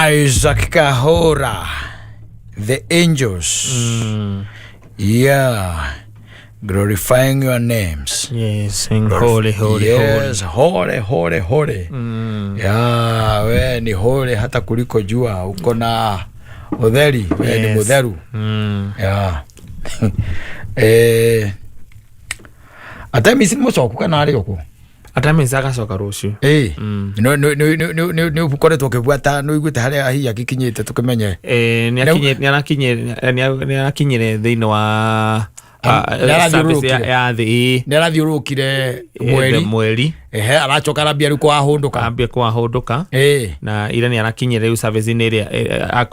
Isaac Kahora, the angels. Yeah, glorifying your names. Yes, sing holy, holy, Yes, holy, holy, holy. holy. Yeah, we ni holy hata kuliko jua, uko na utheri, we ni Yes. mutheru. Yeah. Atemisi nĩ mũcoku kana arĩ oku? Atamisa agacoka rũciũ. Ĩĩ. Nĩ ũkoretwo ũkĩbuata, nĩ ũiguĩte harĩa hihi agĩkinyĩte tũkĩmenye? Eh, Rĩu- nĩarakinyire thĩinĩ wa Nĩarathiũrũrũkire. service ya thĩ, ĩĩ. Nĩ arathiũrũrũkire mweri. Mweri. Ehe, aracoka arambia rĩu kwahũndũka. Ambia kwahũndũka. Ĩĩ. Na ira nĩ arakinyire rĩu service-inĩ ĩrĩa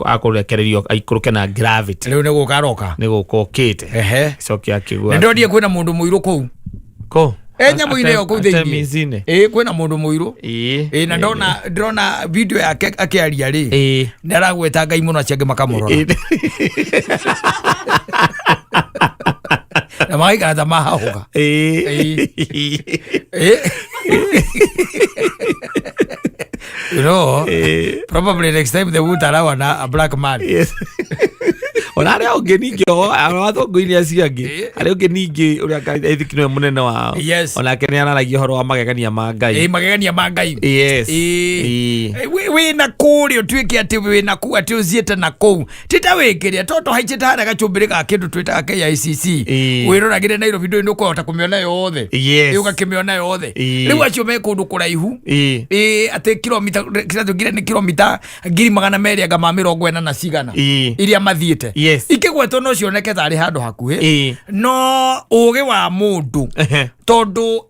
akũrekererio aikũrũke na gravity. Rĩu nĩ gũka aroka. Nĩ gũka ũkĩte. Ehe. Coke akĩgua. Nĩ ndonire kwĩna mũndũ mũirũ kũu. Kũ? E nyamũ-inĩ ĩyo kũu thĩinĩ. Artemis-inĩ. Ĩĩ, kwĩna mũndũ mũirũ. Ĩĩ. Ĩĩ, na ndona ndĩrona video yake akĩaria rĩ. Ĩĩ. Nĩ aragweta Ngai mũno, acio angĩ makamũrora. Ĩĩ. Na magaikara ta mahahũka. Ĩĩ. Ĩĩ. You know, Ĩĩ. probably next time they won't allow a black man. Yes. Ona arĩa ũngĩ ningĩ athongo-inĩ acio angĩ, Ĩĩ. arĩa ũngĩ ningĩ ũrĩa I think nĩwe mũnene wao. Yes. Onake nĩ araragia ũhoro wa magegania ma Ngai. Ĩĩ, magegania ma Ngai. Yes. Ĩĩ. Ĩĩ. Wĩna kũrĩa ũtuĩke atĩ wĩna kũu, atĩ ũthiĩte na kũu tita wĩkĩrĩa to tũhaicĩte harĩa gacumbĩrĩ ga kĩndũ twĩtaga KICC. Ĩĩ. Wĩroragĩre Nairobi, ndũĩ nĩ ũkũhota kũmĩona yothe. Yes. Ĩ, ũgakĩmĩona yothe. Ĩĩ. Rĩu acio me kũndũ kũraihu. Ĩĩ. Ĩĩ, atĩ kilomita kĩratwĩkire nĩ kilomita 240 anga ma 40 na cigana Ĩĩ. iria mathiĩte. Yes. Ikĩgwetwo no cioneke tarĩ handũ hakuhĩ. Ĩĩ. No ũgĩ wa mũndũ, Ehe. tondũ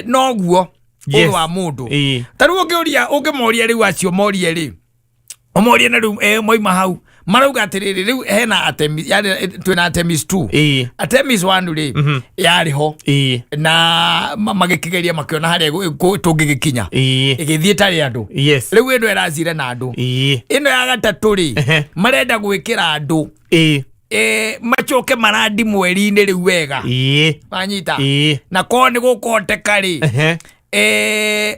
noguo ũgĩ Yes. wa mũndũ. Ĩĩ. Ta rĩu ũngĩũria, ũngĩmoria rĩu acio morie rĩ, ũmorie na rĩu moima hau marauga atĩrĩrĩ, rĩu hena Artemis, yani twĩna Artemis 2. Ĩĩ. Artemis 1 rĩ, yarĩ ho Ĩĩ. na magĩkĩgeria makĩona harĩa tũngĩgĩkinya. Ĩĩ. Ĩgĩthiĩ tarĩ andũ. Yes. Rĩu ĩno ĩracire na andũ. Ĩĩ. Ĩno ya gatatũ rĩ, Ehe. marenda gwĩkĩra andũ. Ĩĩ. Macoke marandi mweri-inĩ rĩu wega. Ĩĩ. Wanyita? Ĩĩ. Na korwo nĩ gũkũhoteka rĩ, Ehe.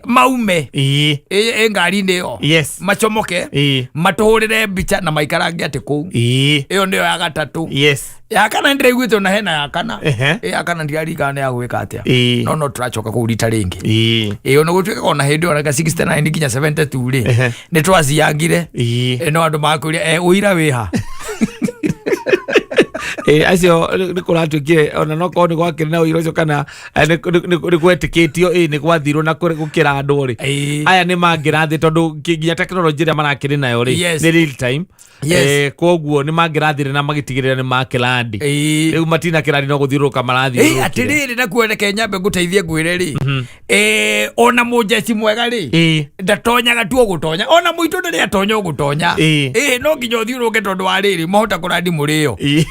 maume Ĩĩ. ĩ ngari-inĩ ĩyo. Yes. Macomoke. Ĩĩ. Matũhũrĩre mbica na maikarange atĩ kũu. Ĩĩ. Ĩyo nĩyo ya gatatũ. Yes. Ya kana ndĩraiguĩte ona hena ya kana. Ehe. Ĩ ya kana ndirarikana nĩ ya gwĩka atĩa. Ĩĩ. No tũracoka kũu rita rĩngĩ. Ĩĩ. Ĩ ona gũtuĩka ona hĩndĩ ĩyo 69 nginya 72 rĩ, Ehe. nĩ twaciangire. Ĩĩ. No andũ makwĩria ũira wĩha. Ĩĩ, acio nĩ kũratuĩkire ona no korwo nĩ gwakĩrĩ na ũira ũcio kana nĩ gwetĩkĩtio, ĩĩ, nĩ gwathirwo na gũkĩra andũ rĩ. Ĩĩ. Aya nĩ mangĩrathiĩ tondũ nginya tekinoronjĩ ĩrĩa marakĩrĩ nayo rĩ, Yes. nĩ real time. Yes. Koguo nĩ mangĩrathire na magĩtigĩrĩra nĩ makĩrandi. Ĩĩ. Rĩu matina kĩrandi no gũthiũrũrũka Ĩ, marathiũrũrũkire. atĩrĩrĩ, nakuo reke nyambe ngũteithie ngwĩre rĩ, ona mũnjeci mwega rĩ, Ĩĩ. ndatonyaga tu ũgũtonya, ona mũitũ ndarĩ atonya ũgũtonya. Ĩĩ. Ĩ, no nginya ũthiũrũke tondũ wa rĩrĩ mahota kũrandi mũrĩo. Ĩĩ.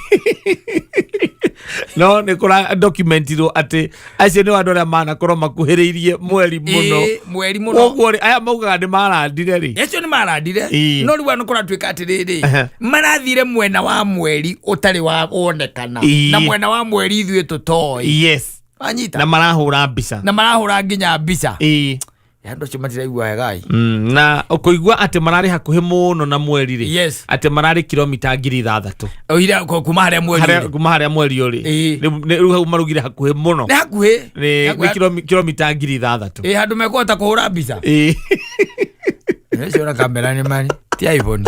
No nĩ kũra documentirwo atĩ acio nĩ andũ arĩa manakorwo makuhĩrĩirie mweri mũno. Ĩĩ, mweri mũno. Koguo rĩ, aya maugaga nĩ marandire rĩ. Acio nĩ marandire. Ĩĩ. No rĩu ano kũratuĩka atĩrĩrĩ, Ehe. marathire mwena wa mweri ũtarĩ wa wonekana. Ĩĩ. Na mwena wa mweri ithuĩ tũtoĩ. Yes. Wanyita? Na marahũra mbica. Na marahũra nginya mbica. Ĩĩ. Andũ acio matiraigua wegai. Na ũkũigua atĩ mararĩ hakuhĩ mũno na mweri rĩ. Yes. Atĩ mararĩ kilomita 6000. Oira kuma harĩa mweri Harĩa ũrĩ. kuma harĩa mweri ũrĩ. Ĩĩ. Rĩu hau marugire hakuhĩ mũno. Nĩ hakuhĩ. Nĩ Hakuhĩ. kilomita 6000. Ĩ, handũ mekũhota kũhũra mbica. Ĩĩ. Ũcio na kamera nĩ mari ti iPhone.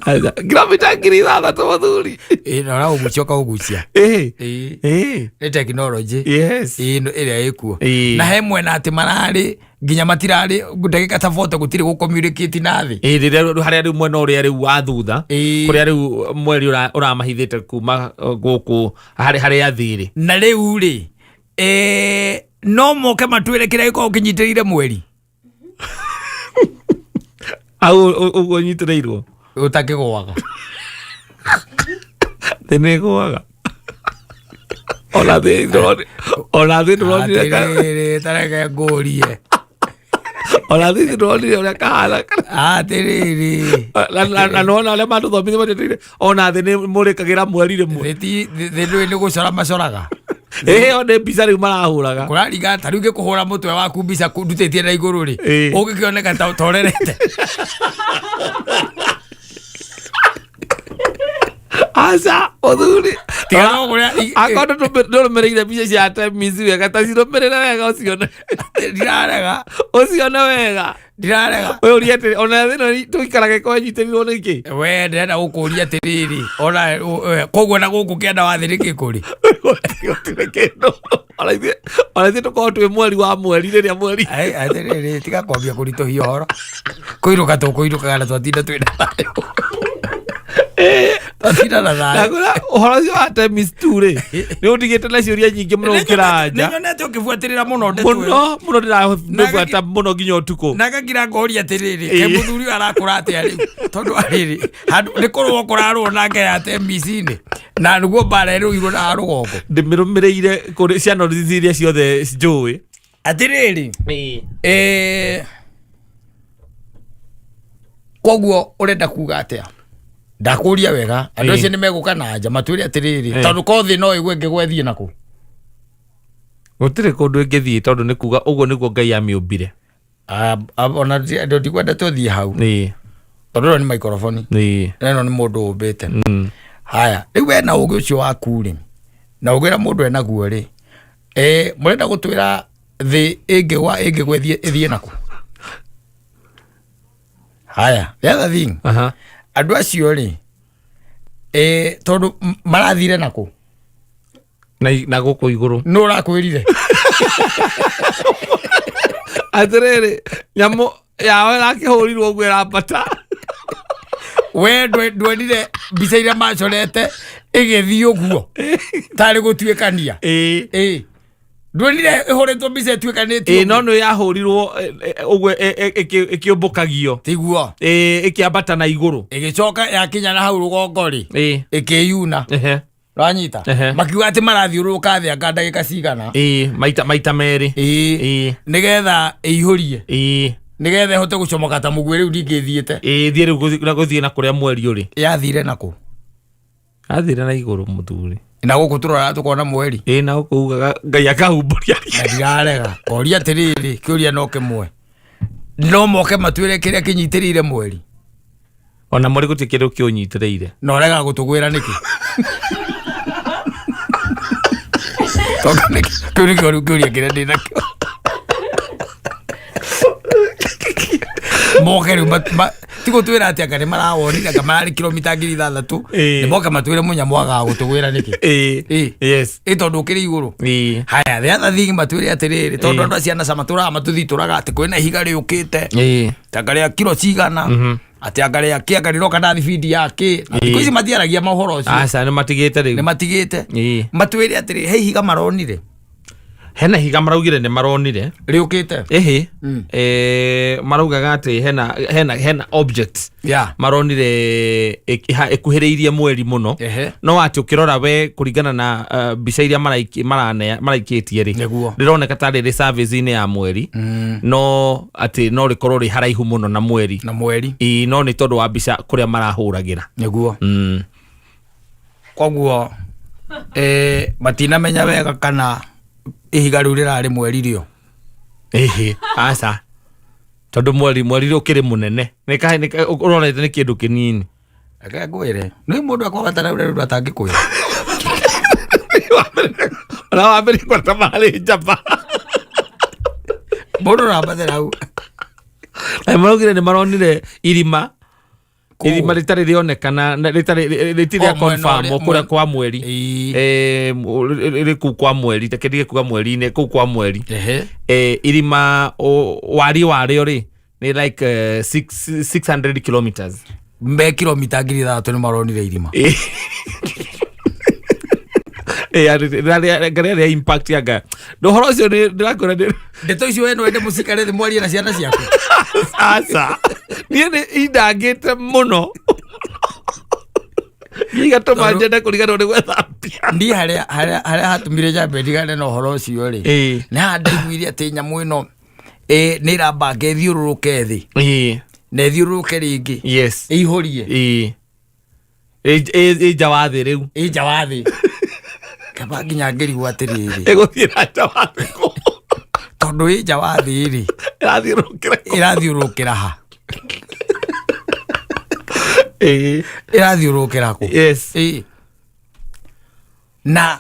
Aca, kilomita 6000 mũthuri. Ĩ, na ũraũgucia ũkaũgucia. Ĩĩ. Ĩ, Ĩĩ. nĩ tekinoronjĩ. Yes. Ĩ, ĩno ĩrĩa ĩkuo. Ĩĩ. Na he mwena atĩ mararĩ nginya matirarĩ ndagĩka ta 40 gũtirĩ gũ-communicate na thĩ. Ĩĩ, rĩrĩa rĩu harĩa rĩu mwena ũrĩa rĩu wa thutha, Ĩĩ. kũrĩa rĩu mweri ũramahithĩte kuma gũkũ harĩa thĩ rĩ. Na rĩu rĩ, no moke matwĩre kĩrĩa gĩkoragwo kĩnyitĩrĩire mweri. Au ũguo nyitĩrĩirwo. Ũtakĩgũaga. Thĩ nĩ ĩgũaga. Ona thĩ ndĩronire, ona thĩ ndĩronire Atĩrĩrĩ, tareke ngũrie. Ona thĩ ndĩronire ũrĩa kahana. Atĩrĩrĩ. Na nona arĩa matũthomithia matwĩrire ona thĩ nĩ mũrĩkagĩra mweri rĩmwe. Thĩ ndũĩ nĩ gũcora macoraga. Ĩyo nĩ mbica rĩu marahũraga. Kũraringa ta rĩu ngĩkũhũra mũtwe waku mbica ndutĩtie na igũrũ rĩ, ũngĩkĩoneka ta ũtorerete. Aca mũthuri. Tiga no kũrĩa Akorwo ndũrũmĩrĩire mbica cia Artemis wega, ta cirũmĩrĩre wega ũcione. Ndirarega. Ũcione wega. Ndirarega. Ũyũrie atĩrĩ, ona thĩna tũikarage kwenyitĩrĩirwo nĩkĩ? We ndĩrenda gũkũria atĩrĩrĩ, ona koguo na gũkũ kĩanda wa thĩ nĩkĩ kũrĩ? Gũtirĩ kĩndũ. Ona ithuĩ tũkorwo twĩ mweri wa mweri rĩrĩa mweri. Ai, atĩrĩrĩ, tiga kwambia kũritũhia ũhoro. Kũirũka tũkũirũkaga na twatinda twĩna thayũ. Twatinda na thayũ. Ndakũra ũhoro ũcio wa Artemis 2 rĩ, nĩ ũndigĩte na ciũria nyingĩ mũno gũkĩra anja. Nĩnyonete ũkĩbuatĩrĩra mũno ndeto ĩyo. Mũno mũno ndĩrabuata mũno nginya ũtukũ. Na ngakira ngoria atĩrĩrĩ, kaĩ mũthuri ũyũ arakũra atĩa rĩu? Tondũ rĩrĩ, handũ nĩ kũrũo kũrarũo nake ya Artemis-inĩ. Na nĩguo mbara ĩrũirwo na rũgongo. Ndĩmĩrũmĩrĩire kũrĩ channels iria ciothe njũĩ. Atĩrĩrĩ, koguo ũrenda kuga atĩa? Ndakũria wega, andũ acio nĩ megũka na nja matwĩre atĩrĩrĩ, tondũ ko thĩ no ĩgwe ĩngĩgwa ĩthiĩ nakũ? Gũtirĩ kũndũ ĩngĩthiĩ tondũ nĩ kuga ũguo nĩguo Ngai amĩũmbire. Ona ndikwenda tũthiĩ hau. Tondũ ĩno nĩ maikoroboni. Na ĩno nĩ mũndũ ũmbĩte. Haya, rĩu we na ũgĩ ũcio waku rĩ, na ũgĩ ũrĩa mũndũ enaguo rĩ, mũrenda gũtwĩra thĩ ĩngĩgwa ĩngĩgwa ĩthiĩ nakũ? Haya, the other thing, andũ acio rĩ, tondũ marathire nakũ? Na gũkũ igũrũ. Nũ ũrakwĩrire? Atĩrĩrĩ, nyamũ yao ĩrakĩhũrirwo ũguo ĩrambata. We ndwonire mbica iria macorete ĩgĩthiĩ ũguo tarĩ gũtuĩkania? Ndwonire ĩhũrĩtwo mbica ĩtuĩkanĩtie? No nĩ yahũrirwo ũguo ĩkĩũmbũkagio. Tiguo. Ĩkĩambata na igũrũ. Ĩgĩcoka yakinya na hau rũgongo rĩ, ĩkĩyuna. Ranyita. Makiuga atĩ marathiũrũrũka thĩ anga ndagĩka cigana. Maita merĩ. Nĩgetha ĩihũrie. Nĩgetha ĩhote gũcomoka ta mũguĩ rĩu ningĩ ĩthiĩte. Thiĩ rĩu gũthiĩ na kũrĩa mweri ũrĩ. Yathire nakũ? Yathire na igũrũ mũthuri. Na gũkũ tũroraga tũkona mweri. Na gũkũ ugaga Ngai akahumbũria. Na ndirarega. Koria atĩrĩrĩ, kĩũria no kĩmwe. No moke matwĩre kĩrĩa kĩnyitĩrĩire mweri. Ona mweri gũtirĩ kĩndũ kĩũnyitĩrĩire. Na ũregaga gũtũgwĩra nĩkĩ? Tondũ kĩu nĩkĩo rĩu kĩũria kĩrĩa ndĩ nakĩo. Moke rĩu ti gũtwĩra atĩ anga nĩ marawonire anga mararĩ kilomita 6,000. Nĩ moke matwĩre mũnyamũ wagaga gũtũgwĩra nĩkĩ? Tondũ ũkĩrĩ igũrũ. Haya, the other thing matwĩre atĩrĩrĩ, tondũ andũ acio a NASA matũraga matũthitũraga atĩ kwĩna ihiga rĩũkĩte. Anga rĩa kiro cigana. Atĩ anga rĩa kĩ, anga rĩroka na thibindi ya kĩ. Na thikũ ici matiaragia mohoro ũcio. Aca, nĩ matigĩte rĩu. Nĩ matigĩte. Matwĩre atĩrĩ, he ihiga maronire. Hena ihiga maraugire nĩ maronire. Rĩũkĩte. Ĩhĩ. Maraugaga atĩ hena objects. Maronire ĩkuhĩrĩirie mweri mũno. No atĩ ũkĩrora we kũringana na mbica iria maraikĩtie rĩ. Rĩroneka ta rĩrĩ surface-inĩ ya mweri. No atĩ no rĩkorwo rĩ haraihu mũno na mweri. Na mweri. No nĩ tondũ wa mbica kũrĩa marahũragĩra. Koguo matinamenya wega kana ihiga rĩu rĩrarĩ mweri rĩo. Ĩhĩ, aca. Tondũ mweri ũkĩrĩ mũnene. Ũrorete nĩ kĩndũ kĩnini. Reke ngwĩre. Nĩ mũndũ akwabatara ũrĩa rĩu atangĩkwĩra. Ona wambĩrĩria kwata marĩ njamba. Mũndũ ũrambathĩra hau. Na maraugire nĩ maronire irima. Irima rĩtarĩ rĩonekana, na rĩtarĩ, rĩtirĩ rĩa O, mwena confirm, ũrĩa- kũrĩa kwa mweri. Rĩ kũu kwa mweri, reke ndige kuga mweri-inĩ, kũu kwa mweri. Irima, wariĩ warĩo rĩ, nĩ like 600 kilometers. Me kilomita 6,000 nĩ maronire irima. Rĩrĩa rĩa impact ya Ngai. Na ũhoro ũcio ndĩrakwĩra nĩ- Ndeto icio we no wende mũcikare thĩ mwarie na ciana ciaku. Aca. Niĩ nĩ indangĩte mũno. Niĩ igatũma Tondũ- njende kũriganĩrwo nĩ gwetha mbia. Niĩ harĩa hatũmire njambe ndigane na ũhoro ũcio rĩ. Nĩ haha ndaiguire atĩ nyamũ ĩno, nĩ ĩrambanga ĩthiũrũrũke thĩ. Na ĩthiũrũrũke rĩngĩ. Ĩihũrie. Ĩ nja wa thĩ rĩu. Ĩ nja wa thĩ. Kaba nginya ngĩrigwo atĩrĩrĩ, Ĩgũthiĩ na nja wa thĩ kũ? Tondũ ĩ nja wa thĩ rĩ, Ĩrathiũrũrũkĩra kũ? Ĩrathiũrũrũkĩra ha? Ĩrathiũrũrũkĩra kũ? Ĩ. Na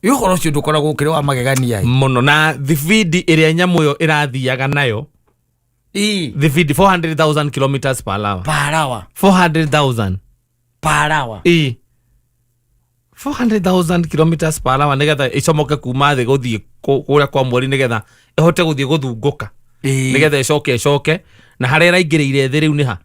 ĩ ũhoro ũcio ndũkoragwo ũkĩrĩ wa magegania ĩ? Mũno, na thibindi ĩrĩa nyamũ ĩyo ĩrathiaga nayo, thibindi 400,000 kilometers per hour. Parawa. 400,000. Parawa. 400,000 kilometers per hour, nĩgetha ĩcomoke kuma thĩ gũthiĩ kũrĩa kwa mweri, nĩgetha ĩhote gũthiĩ gũthungũka, nĩgetha ĩcoke na harĩa ĩraingĩrĩire thĩ rĩu nĩ ha?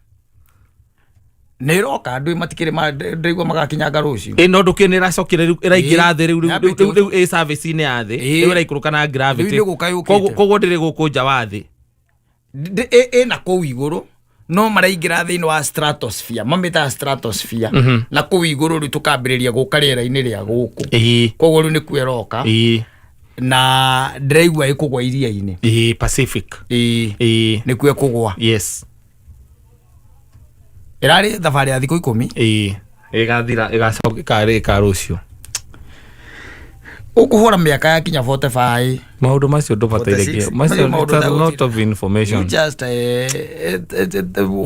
Nĩ ĩroka, andũ matikĩrĩ ndĩraigua magakinyanga rũciũ. Ĩ, no ndũkĩ nĩ ĩracokire rĩu ĩraingĩra thĩ rĩu rĩu Yambĩte rĩu ĩ service-inĩ ya thĩ. Rĩu ĩraikũrũka na gravity. Rĩu nĩ gũka yũkĩte. Koguo ndĩrĩ gũkũ nja wa thĩ. Ĩna kũu igũrũ, no maraingĩra thĩinĩ wa stratosphere, mamĩtaga stratosphere, na kũu igũrũ rĩu tũkambĩrĩria gũka rĩera-inĩ rĩa gũkũ. Koguo rĩu nĩkuo ĩroka, na ndĩraigua ĩkũgwa iria-inĩ. Ĩĩ, Pacific. Nĩkuo ĩkũgwa. Ĩrarĩ thabarĩ ya thikũ 10. Ĩĩ, ĩgathira, ĩgacoka ĩkarĩka rũciũ. Ũkũhũra mĩaka ya kinya 45. Maũndũ macio ndũbataire. 46. Macio Macio maũndũ it's a lot ũtagũtira. of information. You just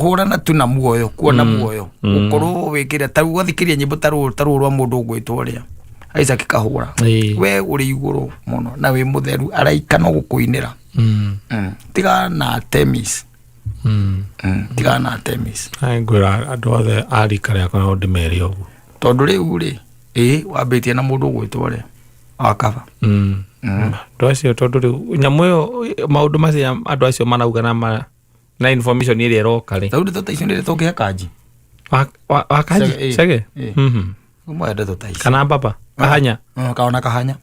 hũrana tu na muoyo, kuona muoyo ũkorwo wĩkĩre ta rĩu wathikĩria nyĩmbo ta rũrũ rwa mũndũ ũgwĩtwo ũrĩa Isaac Kahũra. We ũrĩ igũrũ mũno na wĩ mũtheru, araika no gũkũinĩra. Tigana na Artemis. Tigana na Artemis. Ai, ngwĩra andũ othe a rika rĩakwa no ndĩmere ũguo. Tondũ rĩu rĩ, ĩ wambĩtie na mũndũ ũgwĩtwo ũrĩa wakaba. Andũ acio, tondũ rĩu nyamũ ĩyo, maũndũ macio andũ acio marauga na information ĩrĩa ĩroka rĩ. Rĩu ndeto ta icio nĩ tũngĩhe kanji. Wa kanji. Chege, ĩ. Chege. Ũmwe ndeto ta ici. Kana baba kahanya. Kaona kahanya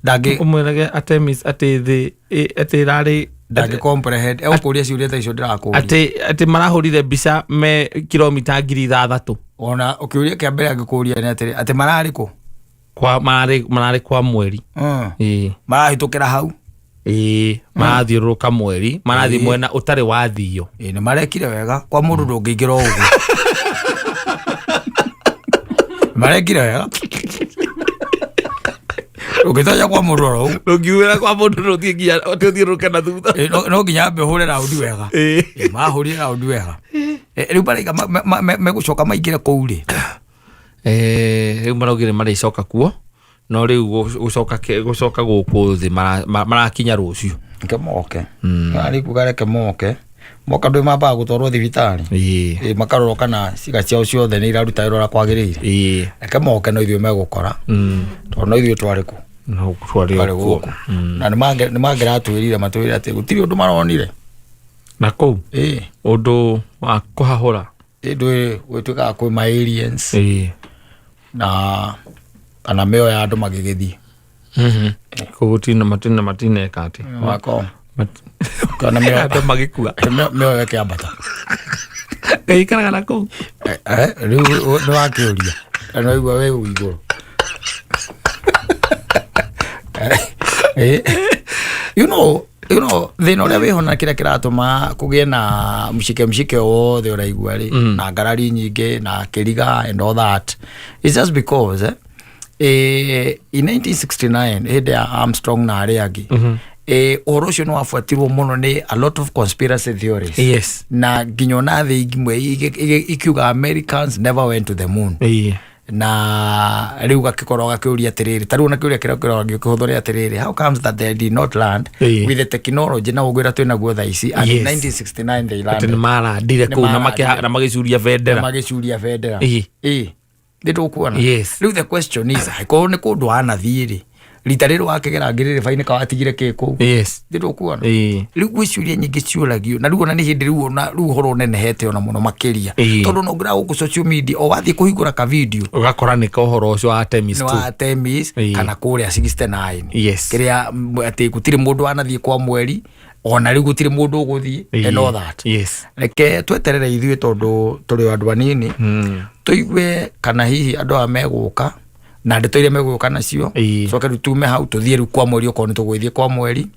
ndangĩ Ũmwĩrage Artemis atĩ thĩ atĩ ĩrarĩ ndangĩ comprehend, egũkũria ciũria ta icio ndĩrakũria. Atĩ marahũrire mbica me kilomita 6000. Ona ũkĩũria kĩa mbere angĩkũria nĩ atĩrĩ, atĩ mararĩ kũ? Kwa mararĩ kwa mweri. Marahĩtũkĩra hau. Ĩĩ, marathiũrũrũka mweri, marathiĩ mwena ũtarĩ wathio. Ĩ, nĩ marekire wega, kwa mũndũ ndũngĩingĩra o ũguo, marekire wega, ũngĩtonya kwa mũndũ oro ũguo. Ndũngiumĩra kwa mũndũ, ndũthiĩ nginya ũthiũrũrũke na thutha. Ĩ, no nginya ambe ũhũre raundi wega. Ĩ, mahũrire raundi wega. Ĩ, rĩu maraiga megũcoka maingĩre kũu rĩ? Rĩu maraugire marĩcoka kuo, no rĩu gũcoka gũkũ thĩ marakinya rũciũ. Reke moke, arĩ kuga reke moke, moka ndũ mambaga gũtwarwo thibitarĩ. Ĩ, makarorwo kana ciĩga ciao ciothe nĩ iraruta wĩra ũrĩa kwagĩrĩire. Reke moke, no ithuĩ megũkora, tondũ no ithuĩ twarĩ kũ? No twarĩ twarĩ o kuo. Gũkũ na nĩ mangĩratwĩrire, matwĩrire atĩ gũtirĩ ũndũ maronire. Na kũu ũndũ wa kũhahũra. Ĩ, gwĩtuĩkaga kwĩ ma aliens na kana mĩoyo ya andũ magĩgĩthiĩ. Kũu gũtina matina matineka atĩ Wako kana mĩoyo andũ magĩkua. Mĩoyo ĩkĩambata. Ĩikaraga na kũu. Rĩu nĩ wakĩũria na nĩwaigua wĩ igũrũ. Thĩna ũrĩa wĩho na kĩrĩa kĩratũma kũgĩe na mshike mshike wothe ũraigua rĩ, na ngarari nyingĩ na kĩriga and all that, it's just because in 1969, hĩndĩ ya Armstrong na arĩa angĩ, ũhoro ũcio nĩ wabuatirwo mũno nĩ a lot of conspiracy theories, na nginya ona thĩ imwe ikiuga Americans never went to the moon. Na rĩu gakĩkorwo gakĩũria atĩrĩrĩ, ta rĩu ona kĩũria kĩrĩa kĩroragio kĩhũthũ nĩ atĩrĩrĩ, how comes that they did not land with the technology na ũgwĩra twĩ naguo thaa ici, and in 1969 they atĩ landed? Nĩ marandire Nĩ kũu na marandire. na magĩcuria na bendera. Magĩcuria bendera. Ĩ, nĩ tũkuona. Rĩu the question is, angĩkorwo nĩ kũndũ wanathiĩ rĩ, rita rĩrĩ wakĩgera ngĩrĩrĩba-inĩ kawatigire kĩ kũu? Nĩ tũkuona. Rĩu gwĩ ciũria nyingĩ ciũragio, na rĩu ona nĩ hĩndĩ rĩu ona rĩu ũhoro ũnenehete ona mũno makĩria, tondũ no ngĩra gũkũ social media o wathiĩ kũhingũra ka video, Ũgakora nĩ ka ũhoro ũcio wa Artemis nĩ tu. wa Artemis, kana kũrĩa 69, kĩrĩa atĩ gũtirĩ mũndũ wanathiĩ kwa mweri, ona rĩu gũtirĩ mũndũ ũgũthiĩ and all that. Reke tweterere ithuĩ, tondũ tũrĩ o andũ anini, tũigue kana hihi andũ aya megũka na ndeto iria megũka nacio. Coke rĩu tume hau tũthiĩ rĩu kwa mweri, okorwo nĩ tũgũgĩthiĩ kwa mweri.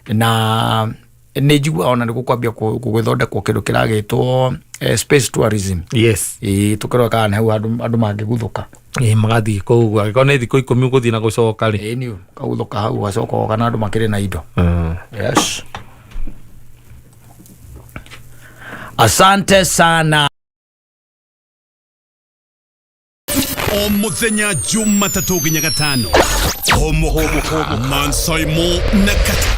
Na nĩ njiguaga ona nĩ gũkwambia gũgĩthondekwo kĩndũ kĩragĩtwo space tourism. Ĩĩ, tũkĩrora kana nĩ hau andũ mangĩguthũka. Ĩ, magathiĩ kũu angĩkorwo nĩ thikũ 10 gũthiĩ na gũcoka rĩ. Ĩĩ nĩ kauthũka hau gacoka oka na andũ makĩrĩ na indo. Yes, asante sana. O muthenya Jumatatũ nginya Gatano, Homoka Mansaimo na Kata.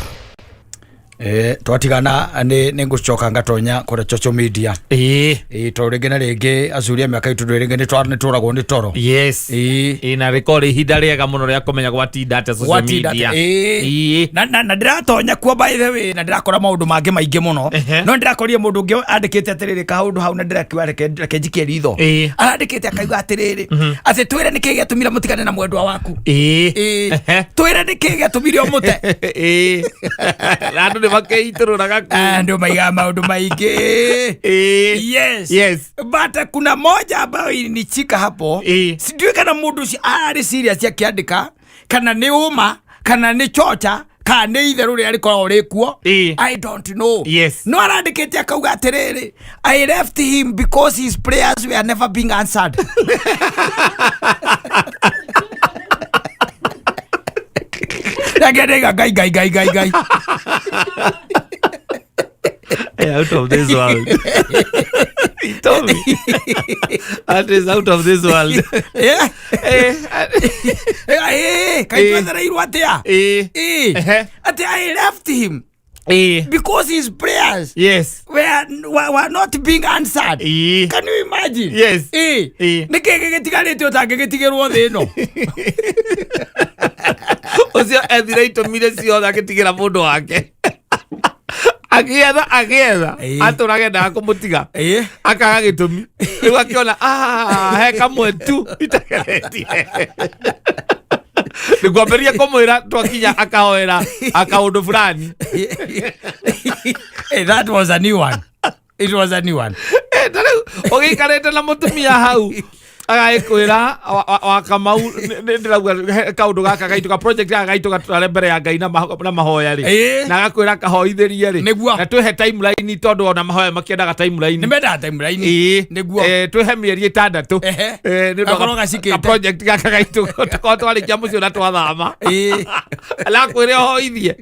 Twatigana nĩ ngũcoka ngatonya kũrĩa social media. Tondũ rĩngĩ na rĩngĩ acuria mĩaka itũ rĩngĩ nĩ tũragwo nĩ toro. Ĩ, na rĩkorwo rĩ ihinda rĩega mũno rĩa kũmenya gwatinda atĩa social Gwatinda media. atĩa? Na ndĩratonya kuo, by the way, na ndĩrakora maũndũ mangĩ maingĩ mũno. No ndĩrakorire mũndũ ũngĩ andĩkĩte atĩrĩrĩ kaũndũ hau na ndĩrakiuga reke njikie ritho. Arandĩkĩte akauga atĩrĩrĩ, atĩ twĩre nĩkĩ gĩatũmire mũtigane na mwendwa waku. Twĩre nĩkĩ gĩatũmire ũmũte. Na andũ nĩ makeitũrũraga kũu. Andũ maigaga maũndũ maingĩ. Yes. But kuna moja ambayo ilinichika hapo. Sijui kana mũndũ ũcio ararĩ serious akĩandĩka, kana nĩ ũma, kana nĩ chocha, kana nĩ itherũ rĩrĩa rĩkoragwo rĩkuo. I don't know. No arandĩkĩte akauga atĩrĩrĩ, "I left him because his prayers were never being answered." Reke ndaiga, Ngai, Ngai, Ngai, Ngai, Ngai. Hey, out of this world. He told me. That is out of this world. Kaĩ twethereirwo atĩa? Atĩ I left him because his prayers were not being answered. Can you imagine? Yes. Nĩ kĩ gĩgĩtigarĩte ũtangĩgĩtigĩrwo thĩ ĩno? Ũcio ethire itũmire ciothe agĩtigĩra mũndũ wake. Agĩetha agĩetha atũrage ndaga kũmũtiga, akaga gĩtũmi. Rĩu akĩona, "Ah, he kamwe tu itageretie nĩ kwambĩrĩria kũmwĩra twakinya akahoera akaũndũ fulani." Hey, that was a new one. It was a new one. Ta rĩu ũgĩikarĩte na mũtumia hau agagĩkwĩra wa Kamau, ndĩrauga he kaũndũ gaka gaitũ, ka project gaka gaitũ gatware mbere ya Ngai na mahoya rĩ, na agakwĩra kahoithĩrie rĩ, na twĩhe timeline tondũ ona mahoya makĩendaga timeline. Nĩ mendaga timeline. Nĩguo. Twĩhe mĩeri 6 nĩ ũndũ wa Gakorwo gacikĩte. ka project gaka gaitũ tũkorwo twarĩkia mũciĩ na twathama, alakwĩre ũhoithie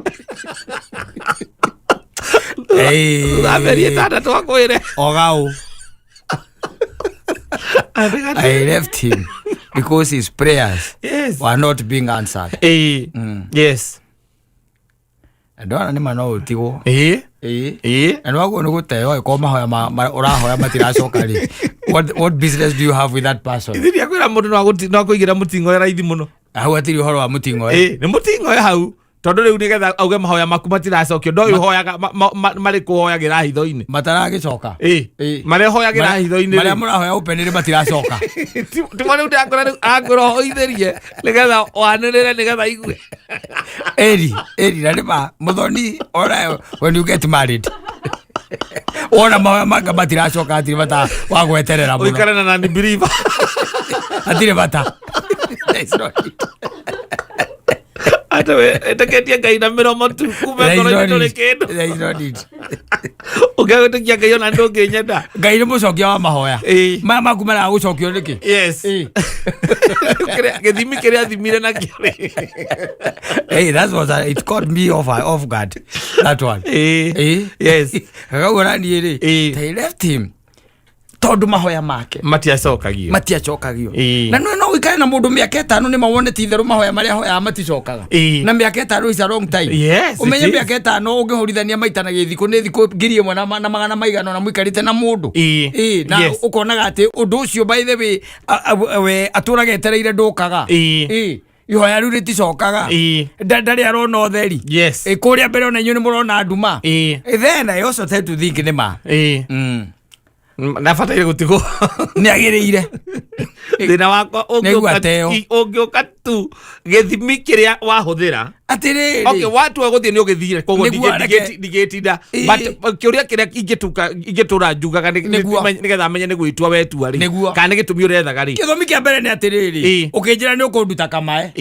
thutha wa mĩeri 6 akwĩre. Ogau. I left him because his prayers were not being answered. Ndona nĩ ma no ũtigwo. Na nĩ waguo nĩ gũteo angĩkorwo mahoya ũrahoya matiracoka rĩ. What business do you have with that person? Ithiria kwĩra mũndũ no akũigĩra mũting'oe raithi mũno. Hau hatirĩ ũhoro wa mũting'oe. Nĩ mũting'oe hau tondũ rĩu nĩgetha auge mahoya maku matiracokio ndoĩ ũhoyaga marĩ kũhoyagĩra hitho-inĩ. Mataragĩcoka. Marĩa ũhoyagĩra hitho-inĩ Marĩa rĩ. mũrahoya open rĩ matiracoka. Timo rĩu ndĩrakwĩra, rĩu akwĩra ũhoithĩrie nĩgetha wanĩrĩre nĩgetha aigue. Eri, eri na nĩma mũthoni ona when you get married. Wona mahoya manga matiracoka hatirĩ bata wa gweterera mũno. Ũikare na nani believer. Hatirĩ bata. There is no need. Ate we ĩtĩkĩtie Ngai na mĩromo tu kuma There is ngoro-inĩ no ndũrĩ need. kĩndũ. There is no need. Ũngĩgwĩtĩkia Ngai ona ndũngĩnyenda. Ngai nĩ mũcokia wa mahoya. Maya maku maraga gũcokio nĩkĩ? Gĩthimi kĩrĩa athimire nakĩo rĩ. Hey, that was it caught me off guard. That one. Kagauga na niĩ rĩ. They left him tondũ mahoya make matiacokagio. Matiacokagio. Na no ũikare na mũndũ mĩaka 5 nĩ mawone ti itherũ mahoya marĩa ahoyaga maticokaga. Na mĩaka 5 is a long time. Yes, it Ũmenye is. mĩaka 5 ũngĩhũrithania maita na gĩthikũ nĩ thikũ 1000 na magana maigana na mũikarĩte na mũndũ. Na ũkonaga atĩ ũndũ ũcio, by the way, we atũraga etereire ndũkaga. Ihoya rĩu rĩticokaga. Ndarĩ arona ũtheri. Kũrĩa mbere ona inyuĩ nĩ mũrona nduma. Then I also tend to think nĩ ma. Nabataire gũtigwo. Nĩ agĩrĩire. Thĩna wakwa Nĩaigua teo. Ũngĩũka Tu gĩthimi kĩrĩa wahũthĩra. Atĩrĩrĩ. Okay, watua gũthiĩ nĩ ũgĩthire, koguo Nĩguo ndingĩtinda. Ĩĩ. But kĩũria kĩrĩa ingĩtũra njugaga Nĩguo. nĩgetha menye nĩ gwĩtua wetua rĩ, Nĩguo. kana nĩ gĩtũmi ũrethaga rĩ. Gĩthomi kĩa mbere nĩ atĩrĩrĩ, ũkĩnjĩra nĩ ũkũnduta kamae,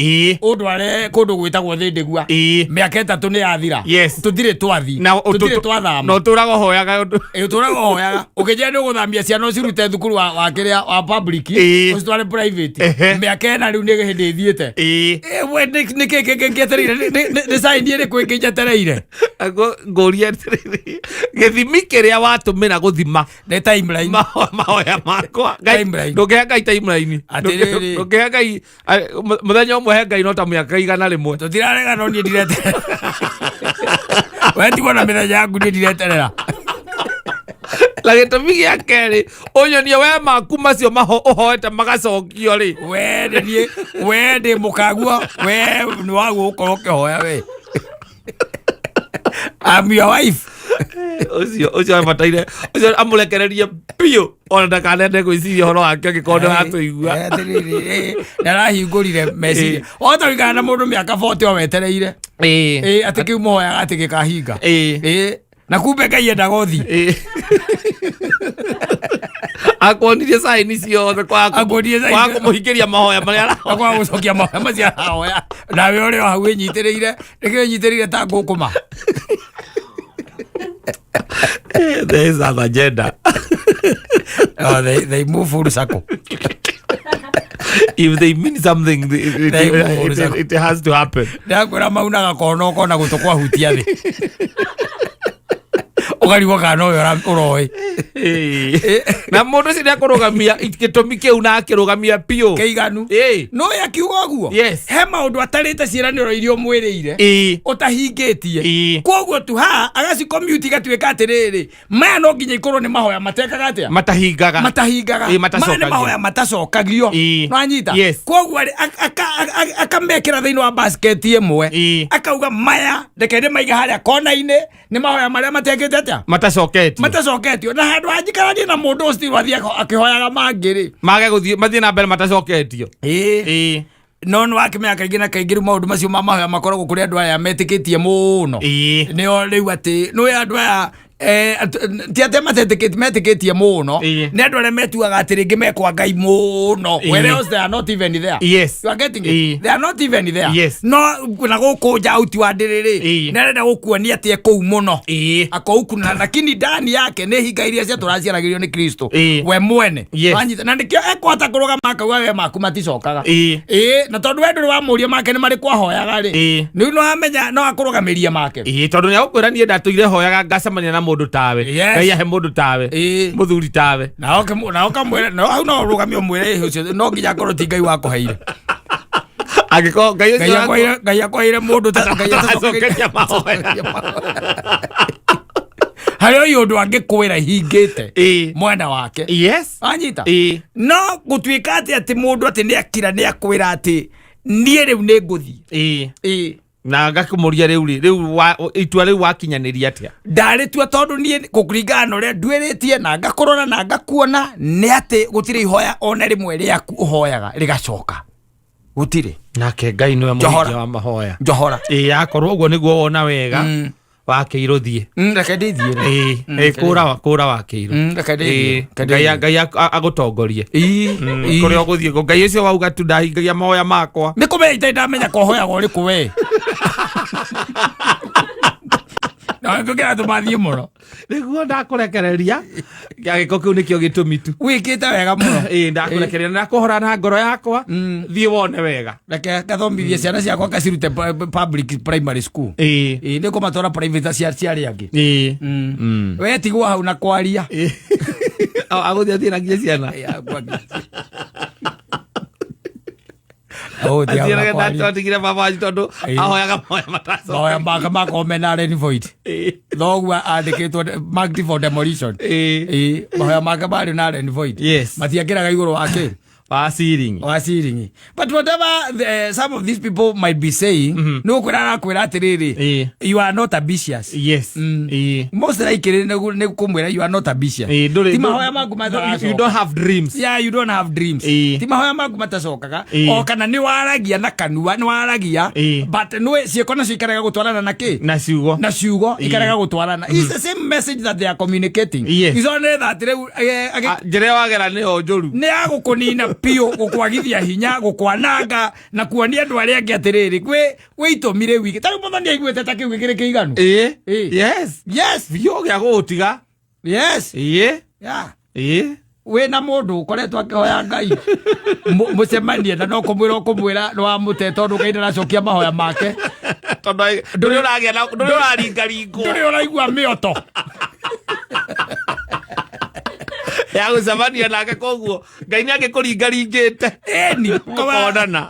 ũndware kũndũ gwĩtagwo Thĩndĩgua, mĩaka 3 nĩ yathira. Tũtirĩ twathi, Na tũtirĩ twathama. Na ũtũraga ũhoyaga ũndũ. Ĩ, ũtũraga ũhoyaga. Ũkĩnjĩra nĩ ũgũthamia ciana ũcirute thukuru wa kĩrĩa wa public, ũcitware private. Mĩaka 4 rĩu nĩ hĩndĩ ĩthiĩte. Ĩ, we nĩ kĩ kĩngĩ ngĩetereire? Nĩ sign ĩrĩkũ ĩngĩ njetereire? Ngũrie atĩrĩrĩ, gĩthimi kĩrĩa watũmĩra gũthima Nĩ timeline. Mahoya makwa. Ngai, Timeline. ndũngĩhe Ngai timeline. Atĩrĩrĩ. Ndũngĩhe Ngai, mũthenya ũmwe he Ngai no ta mĩaka 100. Tũtirarega, no niĩ ndireterera. We tigwo na mĩthenya yaku, niĩ ndireterera. Na gĩtũmi gĩa kerĩ, ũnyonie we maku macio ũhoete magacokio rĩ. We nĩ niĩ, we ndĩ mũkaguo, we nĩ waguo gũkorwo ũkĩhoya we. I'm your wife. Ũcio abataire, ũcio amũrekererie biũ, ona ndakanende gwĩciria ũhoro wake angĩkorwo nĩ watũigua. Atĩrĩrĩ, nĩ arahingũrire meciria. Wahota gũikara na mũndũ mĩaka 40 o wetereire. Atĩ kĩu mũhoyaga atĩ gĩkahinga. Na kumbe Ngai endaga ũthiĩ. Akuonirie sign ciothe Akuonirie sign kwa kũmũhingĩria mahoya marĩa arahoya. Kwa gũcokia mahoya macio arahoya. Nawe ũrĩ o hau wĩnyitĩrĩire, nĩkĩo wĩnyitĩrĩire ta ngũkũma. There is an agenda. Oh, they move full circle. If they mean something, They move full circle. it has to happen. Ndakwĩra maunaga kona ũkona gũtũ kwahutia thĩ. Ũkarigwo kana ũyũ ũroĩ. Na mũndũ ũcio nĩakũrũgamia gĩtũmi kĩu na akĩrũgamia biũ. Kĩiganu. No ye akiuga ũguo. Yes. He maũndũ atarĩte ciĩranĩro iria ũmwĩrĩire. Ũtahingĩtie. Koguo tu haha agacicommute igatuĩka atĩrĩrĩ, maya no nginya ikorwo nĩ mahoya matekaga atĩa? Matahingaga. Matahingaga. Ĩĩ, matacokagio. Maya nĩ mahoya matacokagio. Nĩwanyita? Yes. Koguo rĩ, akamekĩra thĩinĩ wa basket ĩmwe. Akauga maya reke ndĩmaige harĩa kona-inĩ, nĩ mahoya marĩa matekĩte atĩa? Matacoketio. Matacoketio. Na handũ ha njikaranie na mũndũ ũcio athiĩ akĩhoyaga mangĩ rĩ. Mage gũthiĩ, mathiĩ na mbere matacoketio. No nĩ wakĩmenya kaingĩ na kaingĩ rĩu maũndũ macio ma mahoya makoragwo kũrĩ andũ aya metĩkĩtie mũno. Nĩo rĩu atĩ, nĩũĩ andũ aya, ti atĩ metĩkĩtie mũno. Nĩ andũ arĩa metuaga atĩ rĩngĩ mekwa Ngai mũno. Whereas they are not even there. You are getting it? They are not even there. No, na gũkũ nja auti wa ndĩrĩrĩ, nĩ arenda gũkuonia atĩ e kũu mũno. Ako huku na, lakini ndani yake nĩ hinga iria ciatũraciaragĩrio nĩ Kristo. We mwene. Wanyita. Na nĩkĩo ekũhota kũrũgama akauga we maku maticokaga. Na tondũ we ndũrĩ wamũria make nĩ marĩkũ ahoyaga rĩ. Rĩu no amenya, no akũrũgamĩrie make. Tondũ nĩ agũkwĩra niĩ ndatũire hoyaga ngacemania na mũndũ tawe. Ngai ahe mũndũ tawe. Mũthuri tawe. Na oke na ũkamwĩra, na hau no ũrũgamie ũmwĩre, ũcio no nginya akorwo ti Ngai wakũheire. Angĩkorwo Ngai ũcio Ngai akũheire, Ngai akũheire mũndũ ta Ngai Acokeria mahoya. Harĩ o ũndũ angĩkwĩra hingĩte mwena wake. Wanyita? No gũtuĩka atĩ mũndũ atĩ nĩ akira nĩ akwĩra atĩ niĩ rĩu nĩ ngũthiĩ. Na ngakĩmũria rĩu rĩ, rĩu itua rĩu wakinyanĩria atĩa? Ndarĩtua tondũ niĩ gũkũringana na ũrĩa nduĩrĩtie na ngakũrora na ngakuona nĩ atĩ gũtirĩ ihoya ona rĩmwe rĩaku ũhoyaga rĩgacoka. Gũtirĩ. Nake Ngai nĩwe Njohora. mũhingia wa mahoya. Njohora. Akorwo ũguo nĩguo wona wega, wakĩirwo thiĩ. Reke ndĩthiĩre. Kũra wakĩirwo. Reke ndĩthiĩre. Reke Ngai ndĩthiĩre. Ngai agũtongorie. Kũrĩa ũgũthiĩ, Ngai ũcio wauga tu ndahingagia mahoya makwa. Nĩ kũmenya itarĩ ndamenya kohoyaga ũrĩkũ we. Na ngũkĩra tũmathiĩ mũno. Nĩguo ndakũrekereria, gĩko kĩu nĩkĩo gĩtũmi tu. Wĩkĩte wega mũno. Ndakũrekereria na ndakũhora na ngoro yakwa, thiĩ wone wega. Reke ngathomithie ciana ciakwa ngacirute public primary school. Nĩ kũmatwara private cia arĩa angĩ. We tigwo hau na kwaria. Agũthiĩ athiĩ na nginya ciana. Agũthiĩ hau na Athiĩ na kwaria. atigire baba wanyu tondũ ahoyaga mahoya matacoka. Mahoya make makorwo mena null and void. Thoguo andĩkĩtwo marked for demolition. Mahoya make marĩ na null and void. Matiangĩraga igũrũ wa kĩ? Wa ceiling. Wa ceiling. But whatever some of these people might be saying, nä gå kwä ra arakwä ra atä rä rä, you are not ambitious. Most likely nä kå mwä ra you are not ambitious. Ti mahoya maku You don't have dreams. Yeah, you don't have dreams. Ti mahoya maku matacokaga. O kana nä waragia na kanua, nä waragia, but nä ciäko nacio ikarega gå na kä Na ciugo. Na ciugo ikarega gå. It's the same message that they are communicating. It's that rĩu Ah, njĩra ĩyo wagera nĩyo njũru. Nä ya gå kå nina biå, gå kwagithia hinya, gå kwananga na kuonia andå arä angä atä rä rä gwä itå mi rä u igä tarä u Muthoni aiguä ta kä u gä kä rä kä iganu. Yes. Biũ gĩa gũgũtiga. Yeah. Wä na må ndå å koretwo akä hoya Ngai må cemanie na no kå mwä ra å kå mwä ra nä wamå te tondå Ngai ndaracokia mahoya make. Tondũ ndũrĩ ũragĩa na ndũrĩ ũraringaringwo. Ndå rä å raigua mä oto ya gũcemania nake, koguo Ngai nĩ angĩkũringaringĩte ĩni mũkonana,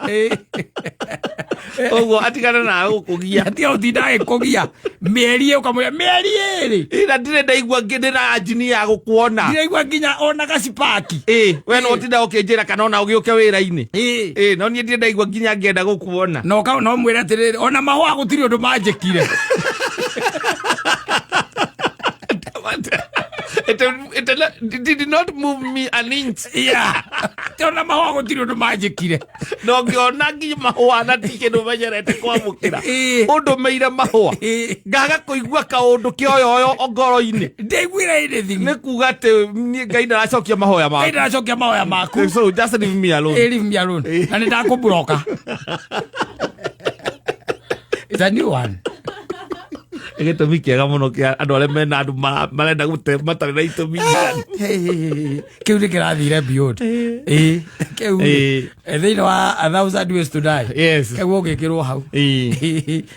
koguo atigane nawe gũkũgia. Atiga å tinda agä kå gia mä eri å kamwä ra mä eri ä rä. Na ndirĩ ndaigua ndĩ na njini ya gũkuona. Ndiraigua nginya ona gacipaki. We no ũtinda ũkĩnjĩra kana ona ũgĩũke wĩra-inĩ. No niĩ ndirĩ ndaigua nginya ngĩenda gũkuona. No ka no mwä re atä rä rä, ona mahũa gå tirä å ndå manjä kire. It did not move me an inch. Yeah. Ona mahũa gå tirä å ndå manjä kire. No ngĩona nginya mahũa na ti kĩndũ menyerete kwamũkĩra. Ũndũmĩire mahũa. Ngaga kũigua kaũndũ kĩoyoyo ngoro-inĩ. Ndaiguire anything. Nĩ kuga atĩ niĩ Ngai ndaracokia mahoya maku. Ngai ndaracokia mahoya maku. So just leave me alone. Leave me alone. Na nĩ ndakũburoka. It's a new one. Gĩtũmi kĩega mũno kĩa andũ arĩa mena andũ marenda gũte matarĩ na itũmi njiganu. Kĩu nĩ kĩrathire beyond. Kĩu thĩinĩ wa A Thousand Ways to Die. Kĩu ũgĩkĩrwo hau.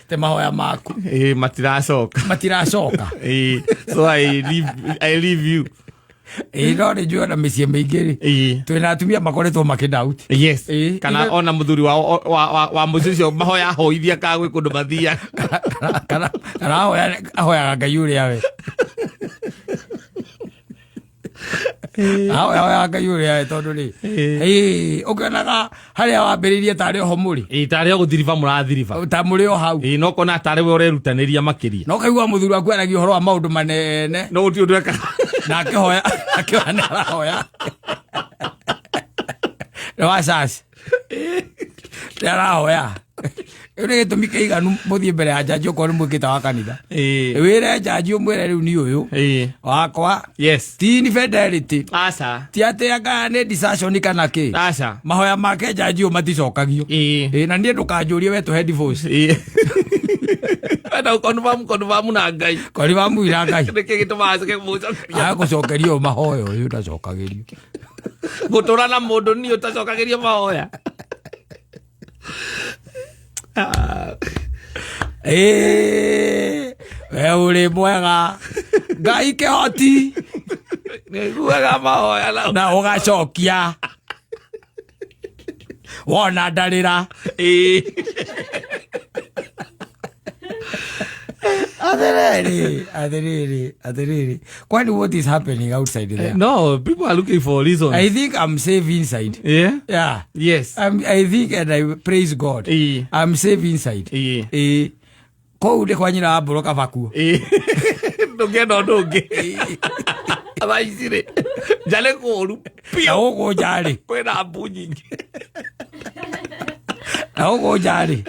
Te mahoya maku. Matiracoka. Matiracoka. So I leave you. No nĩ njũĩ ona mĩciĩ mĩingĩ rĩ, twĩna atumia makoretwo makĩdoubt. Kana ona mũthuri wa mũciĩ ũcio mahoya ahoithia kana gwĩ kũndũ mathiaga. Kana ahoyaga Ngai ũrĩa we ahoyaga Ngai ũrĩa we tondũ rĩ, ũkĩonaga harĩa wambĩrĩirie tarĩ oho mũrĩ. Tarĩ o gũthiriba mũrathiriba. Ta mũrĩ o hau. No kona tarĩ we ũrerutanĩria makĩria. No kaigua mũthuri waku aragia ũhoro wa maũndũ manene. No gũtirĩ ũndũ ekaga. Na akĩhoya, akĩhoya nĩ arahoya nĩ wa caci nĩ arahoya. Ĩu nĩ gĩtũmi kĩiganu mũthiĩ mbere ya njanji okorwo nĩ mwĩkĩte wa kanitha. Wĩre njanji ũmwĩre rĩu nĩ ũyũ wakwa ti infidelity. Aca. Ti atĩ anga nĩ desertion kana kĩ. Aca. Mahoya make njanji ũyũ maticokagio. Na niĩ ndũkanjũrie we tũhe divorce. Wenda confirm, confirm na Ngai. Confirm na Ngai. Nĩkĩ gĩtũmaga acoke mũcokeria? Agũcokeria ũyũ mahoya ũyũ ndacokagĩrio. Gũtũra na mũndũ niĩ ũtacokagĩrio mahoya. We ũrĩ mwega Ngai kĩhoti. Nĩiguaga mahoya na na ũgacokia wona ndarĩra. Atĩrĩrĩ, atĩrĩrĩ, atĩrĩrĩ, kwani what is happening outside there? No, people are looking for reasons. I think I'm safe inside. Yeah. I think and I praise God. I'm safe inside. Kũu ndĩ kwa nyina wa mbũrũ kabakuo. Ndũngĩenda ũndũ ũngĩ. Thaa ici rĩ, nja nĩ kũũru Na gũkũ nja rĩ, kwĩna mbu nyingĩ. Na gũkũ nja rĩ,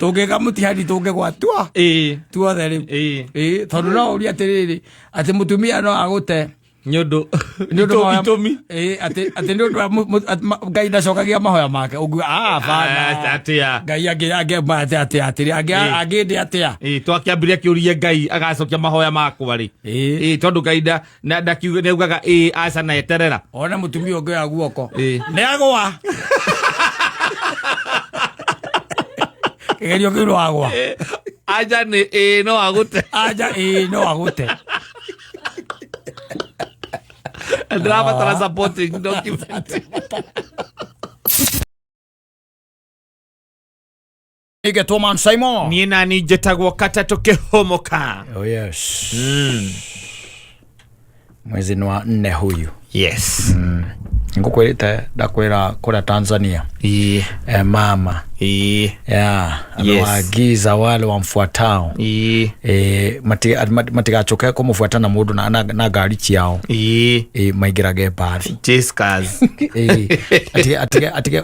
tũngĩka mũtihani tũngĩgwatua tuothe rĩu. Tondũ no ũrie atĩrĩrĩ, atĩ mũtumia no agũte Nĩ ũndũ nĩ ũndũ itũmi. Atĩ nĩ ũndũ wa Ngai ndacokagia mahoya make, ũngiuga, "Ah, bana." Atĩa? Ngai angĩ atĩa atĩrĩ angĩndĩ atĩa? Twakĩambirie kĩũrie Ngai agacokia mahoya makwa rĩ. Tondũ Ngai ndakiuga nĩaugaga aca na eterera. Ona mũtumia ũngĩoya guoko nĩ agũa kĩgerio kĩu no agũa. Anja nĩ no agũte. Anja no agũte. Ndĩrabatara supporting document. Igetwo Man Simon. Niĩ nani njĩtagwo Katatũ Kĩhũmũka. Oh yes. Mwezi ni wa nne huyu. Ngũkwĩrĩte ndakwĩra kũrĩa Tanzania. Ĩĩ. Mama Ĩĩ. yeah, amewaagiza wale wamfuatao Ĩĩ. Matigacoke kũmũbuata na mũndũ na ngari ciao. Ĩĩ. Maingĩrage mbathi. Chase cars.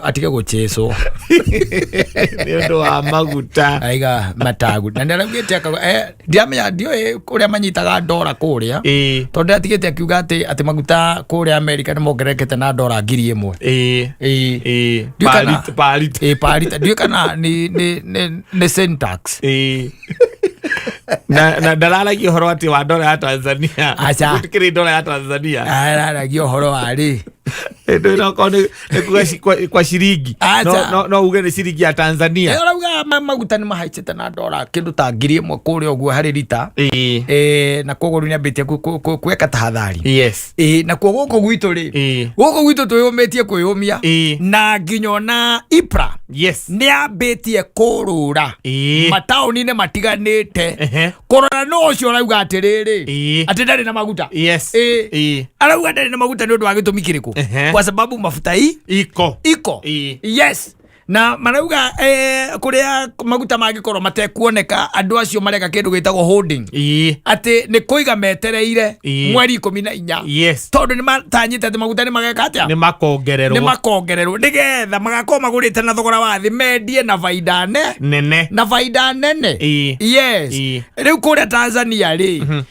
Atige gũchĩcwo. Nĩ ũndũ wa maguta. Aiga matagu na nĩaraugĩte akauga, ndiramenya, ndiũĩ kũrĩa manyitaga ndora kũrĩa, Ĩĩ. tondũ atigĩte akiuga atĩ maguta kũrĩa Amerika nĩ mongererekete na ndora 1,000. Ĩĩ. Ĩĩ. Ĩĩ. Ndiũĩ kana- Per liter. Ĩĩ, per liter. Ndiũĩ kana nĩ sin tax. Ĩĩ. Na ndararagia ũhoro atĩ wa ndora ya Tanzania. Aca. Gũtikĩrĩ ndora ya Tanzania. Araragia ũhoro wa rĩ. Ndũĩ no korwo nĩ kuga kwa ciringi. Aca. No uge nĩ ciringi ya Tanzania. Arauga maguta nĩ mahaicĩte na ndora kĩndũ ta 1,000 kũrĩa ũguo harĩ rita. Ĩĩ. Na koguo rĩu nĩambĩtie gwĩka tahadhari. Yes. Nakuo gũkũ gwitũ rĩ, Ĩĩ. gũkũ gwitũ twĩyũmĩtie kwĩyũmia. Ĩĩ. Na nginya ona IPRA Yes. nĩambĩtie kũrũra Ĩĩ. mataũni-inĩ matiganĩte Ehe. kũrora no ũcio ũrauga atĩrĩrĩ Ĩĩ. atĩ ndarĩ na maguta. Yes. Ĩĩ. Ĩĩ. Arauga ndarĩ na maguta nĩ ũndũ wa gĩtũmi kĩrĩkũ? Ehe. Kwa sababu mafuta hii Iko. iko. Ĩĩ. Yes, na marauga kuria maguta mangĩkorwo matekuoneka, andũ acio mareka kĩndũ gĩtagwo holding, Ĩĩ. atĩ nĩ kũiga metereire Ĩĩ. mweri 14, Yes. tondũ nĩ matanyĩte atĩ maguta nĩ mageka atĩa? Nĩ makongererwo. Nĩ makongererwo nĩgetha magakorwo magũrĩte na thogora wa thĩ, mendie na baida ne Nene. na baida nene. Ĩĩ. Yes. Ĩĩ. Rĩu kũrĩa Tanzania rĩ,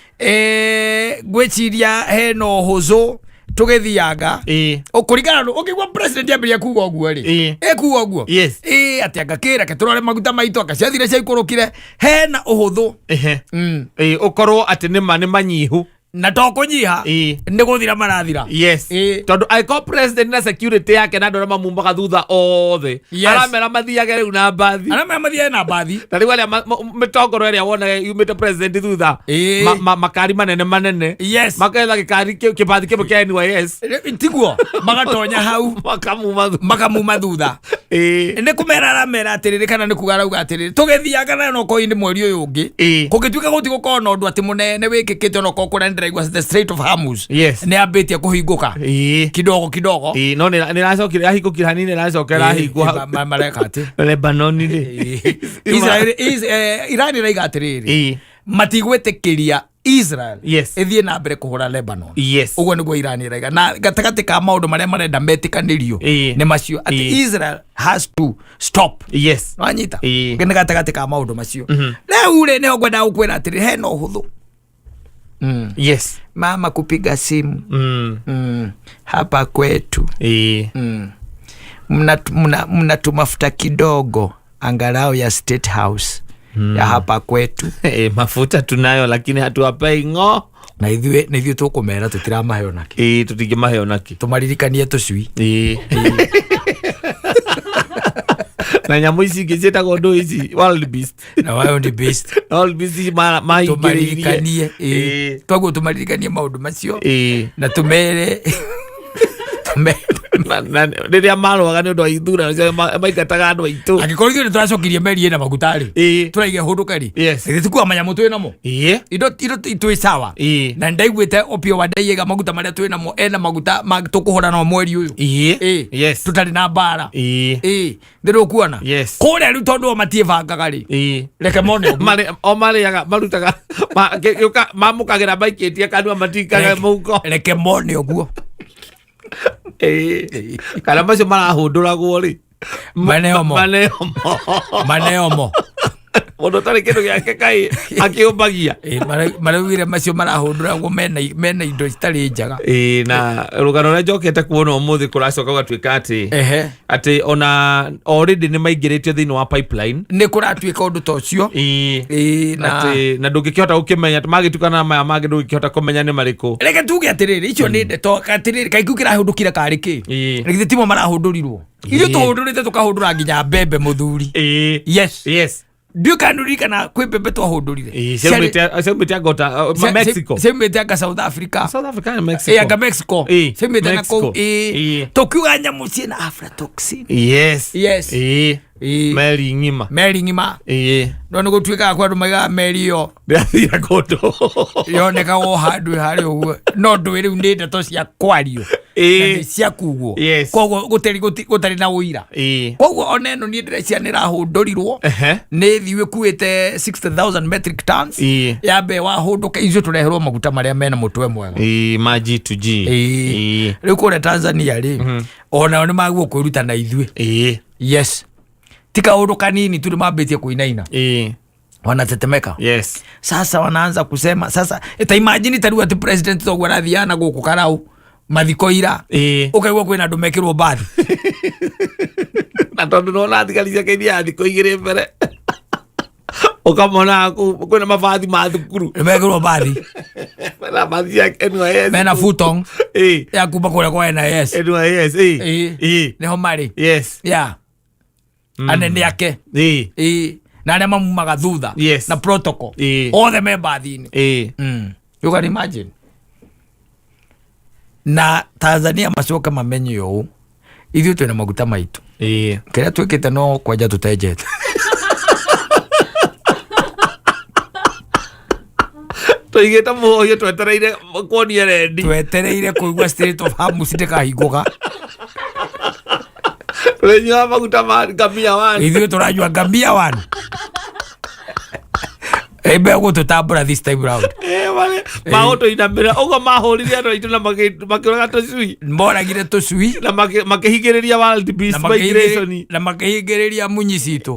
ngwĩciria hena ũhũthũ tũgĩthianga Ĩĩ. kũringana na ũkĩigua president ambĩrĩria kuga ũguo rĩ, Ĩĩ. ekuga ũguo. Yes. Ĩĩ, atĩ anga kĩra ke tũrore maguta maitũ anga ciathire ciaikũrũkire, hena ũhũthũ. Ehe. Ĩĩ, ũkorwo atĩ nĩ manyihu. Na to kũnyiha, Ĩĩ. nĩ gũthira marathira. Yes. Ĩĩ. Tondũ angĩkorwo president na security yake na andũ arĩa mamumaga thutha othe Yes. aramera mathiage rĩu na mbathi. Arĩa mera mathiage na mbathi. Na rĩu arĩa mĩtongoro ĩrĩa wonaga yumĩte president thutha, Ĩĩ. makari manene manene, Yes. maketha gĩkari kĩbathi kĩmwe kĩa NYS. Tiguo magatonya hau. Makamuma thutha. Makamuma thutha. Ĩĩ. Nĩ kũmera aramera atĩrĩrĩ, kana nĩ kuga arauga atĩrĩrĩ, tũgĩthiaga nayo no korwo mweri ũyũ ũngĩ, Ĩĩ. kũngĩtuĩka gũtigũkorwo na ũndũ atĩ mũnene wĩkĩkĩte, onokorwo kũrĩa nĩndĩraigua the Strait of Hormuz Yes. nĩ ambĩtie kũhingũka Ĩĩ. kidogo kidogo. Ĩĩ, no nĩ ĩracokire yahingũkire hanini, ĩracoka ĩrahingwo. Mareka atĩ Lebanon rĩ. Israel Iran ĩraiga atĩrĩrĩ, Ĩĩ. matigwĩtĩkĩria Israel Yes. ĩthiĩ na mbere kũhũra Lebanon. Yes. Ũguo nĩguo Iran ĩraiga, na gatagatĩ ka maũndũ marĩa marenda metĩkanĩrio Ĩĩ. nĩ macio atĩ Ĩĩ. Israel has to stop. Yes. Wanyita? Ĩĩ. Nĩ gatagatĩ ka maũndũ macio. Rĩu rĩ, nĩho ngwendaga gũkwĩra atĩrĩ, hena ũhũthũ. Yes. Mama kupiga simu, hapa kwetu, Ĩĩ. Mna tumafuta kidogo angalau ya State House ya hapa kwetu? Ĩĩ, mafuta tunayo lakini hatuwapei ng'o. Na ithuĩ tũkũmera tũtiramahe onakĩ. Ĩĩ, tũtingĩmahe onakĩ. Tũmaririkanie tũcui. Ĩĩ. Na nyamũ ici ingĩ ciĩtagwo ndũ ici, wild beast. Na wild beast. Wild beast ici mahingĩrĩirie. Tũmaririkanie, ĩĩ. Ĩĩ. Twaguo tũmaririkanie maũndũ macio Ĩĩ. na tũmere Na rĩrĩa marũaga nĩ ũndũ wa ithurano cio maingataga andũ aitũ. Angĩkorwo ithuĩ nĩ tũracokirie meri ĩna maguta rĩ, Ĩĩ. tũraiga hũndũka rĩ, Yes. githĩ tikua manyamũ twĩ namo? Ĩĩ. Indo twĩ sawa. Ĩĩ. Na ndaiguĩte Opiyo Wandayi maguta marĩa twĩ namo, ena maguta ma tũkũhũra namo mweri ũyũ. Ĩĩ. Ĩĩ. Yes. Tũtarĩ na mbara. Ĩĩ. Ĩĩ, ndĩrũkuona Yes. kũrĩa rĩu tondũ o matiĩbangaga rĩ, Ĩĩ. reke mone ũguo. O marĩaga marutaga mamũkagĩra maikĩtie kanua, matikaga mũhuko. Reke mone ũguo. Ĩĩ. Kana macio marahũndũragwo rĩ. Maneo mo. Maneo mo. Maneo mo. Mũndũ ũtarĩ kĩndũ gĩake kaĩ akĩũmbagia. Ĩĩ, maraugire macio marahũndũragwo mena indo citarĩ njega. Ĩĩ, na rũgano rũrĩa njokete kuona ũmũthĩ kũracoka gũgatuĩka atĩ atĩ ona already nĩ maingĩrĩtio thĩinĩ wa pipeline. Nĩ kũratuĩka ũndũ ta ũcio. Ĩĩ. Ĩĩ, na Atĩ na ndũngĩkĩhota gũkĩmenya magĩtukana na maya mangĩ, ndũngĩkĩhota kũmenya nĩ marĩkũ. Reke tuge atĩrĩrĩ, icio nĩ ndeto atĩrĩrĩ, kaĩ kĩu kĩrahũndũkire karĩ kĩ? Ĩĩ. Githĩ timo marahũndũrirwo? Ithuĩ Ĩĩ. tũhũndũrĩte tũkahũndũra nginya mbembe, mũthuri. Ĩĩ. Yes. Yes. Ndiũĩ kana nĩũririkana kwĩ mbembe twahũndũrire. Ĩĩ, ciaumĩte angota Mexico. Ciaumĩte anga South Africa. South Africa na Mexico. Ĩ, anga Mexico. Ĩĩ, Ciaumĩte na Mexico. kũu, ĩĩ. Ĩĩ. Tũkiuga nyamũ ciĩna aflatoxin. Yes. Yes. Ĩĩ. Ĩĩ. Meri ng'ima. Meri ng'ima. Ĩĩ. No nĩ gũtuĩkaga kwa andũ maigaga meri ĩyo Ndĩrathire kũndũ. yonekaga o handũ harĩ ũguo, no ndũĩ rĩu nĩ ndeto cia kwario. Na nĩ cia kugwo. Yes. Koguo gũtarĩ na ũira. Koguo ona ĩno niĩ ndĩreciria nĩ ĩrahũndũrirwo. Nĩ thiũ ĩkuĩte 60,000 metric tons. Yambe wahũndũka ithuĩ tũreherwo maguta marĩa mena mũtwe mwega. Ĩĩ, ma G2G. Rĩu kũrĩa Tanzania rĩ, onao nĩ magwo kwĩruta na ithuĩ. Yes, ti kaũndũ kanini tu, nĩ mambĩtie kũinaina. Wanatetemeka. Sasa wanaanza kusema sasa, ta imagine ta rĩu atĩ president toguo arathiaga na gũkũ karau mathiko ira, ũkaigua kwĩna andũ mekĩrwo mbathi. Na tondũ nona thigari ciake ithiaga thikũ igĩrĩ mbere, ũkamona kwĩna mabathi ma thukuru. Nĩ mekĩrwo mbathi. Mena bathi cia NYS. Mena futong ya kuma kũrĩa kwa NIS. NYS. Nĩho marĩ. Yeah, anene ake. Na arĩa mamumaga thutha. Na protocol. Othe me mbathi-inĩ. You can imagine. Na Tanzania macoke mamenye ũũ, ithuĩ twĩna maguta maitũ. Kĩrĩa twĩkĩte no kwenja tũtenjete. Tũigĩte mũhohio twetereire kuonia rendi. Twetereire kũigua Strait of Hormuz ndĩkahingũka. Tũrĩnyuaga maguta ma ngamia wani. Ithuĩ tũranyua ngamia one ĩmbe gũtũtambũra this time round. Magũtũinamĩra ũguo mahũrire andũ aitũ na makĩũraga tũcui. Moragire tũcui. Na makĩhingĩrĩria wild beast na migration. Na makĩhingĩrĩria munyi citũ.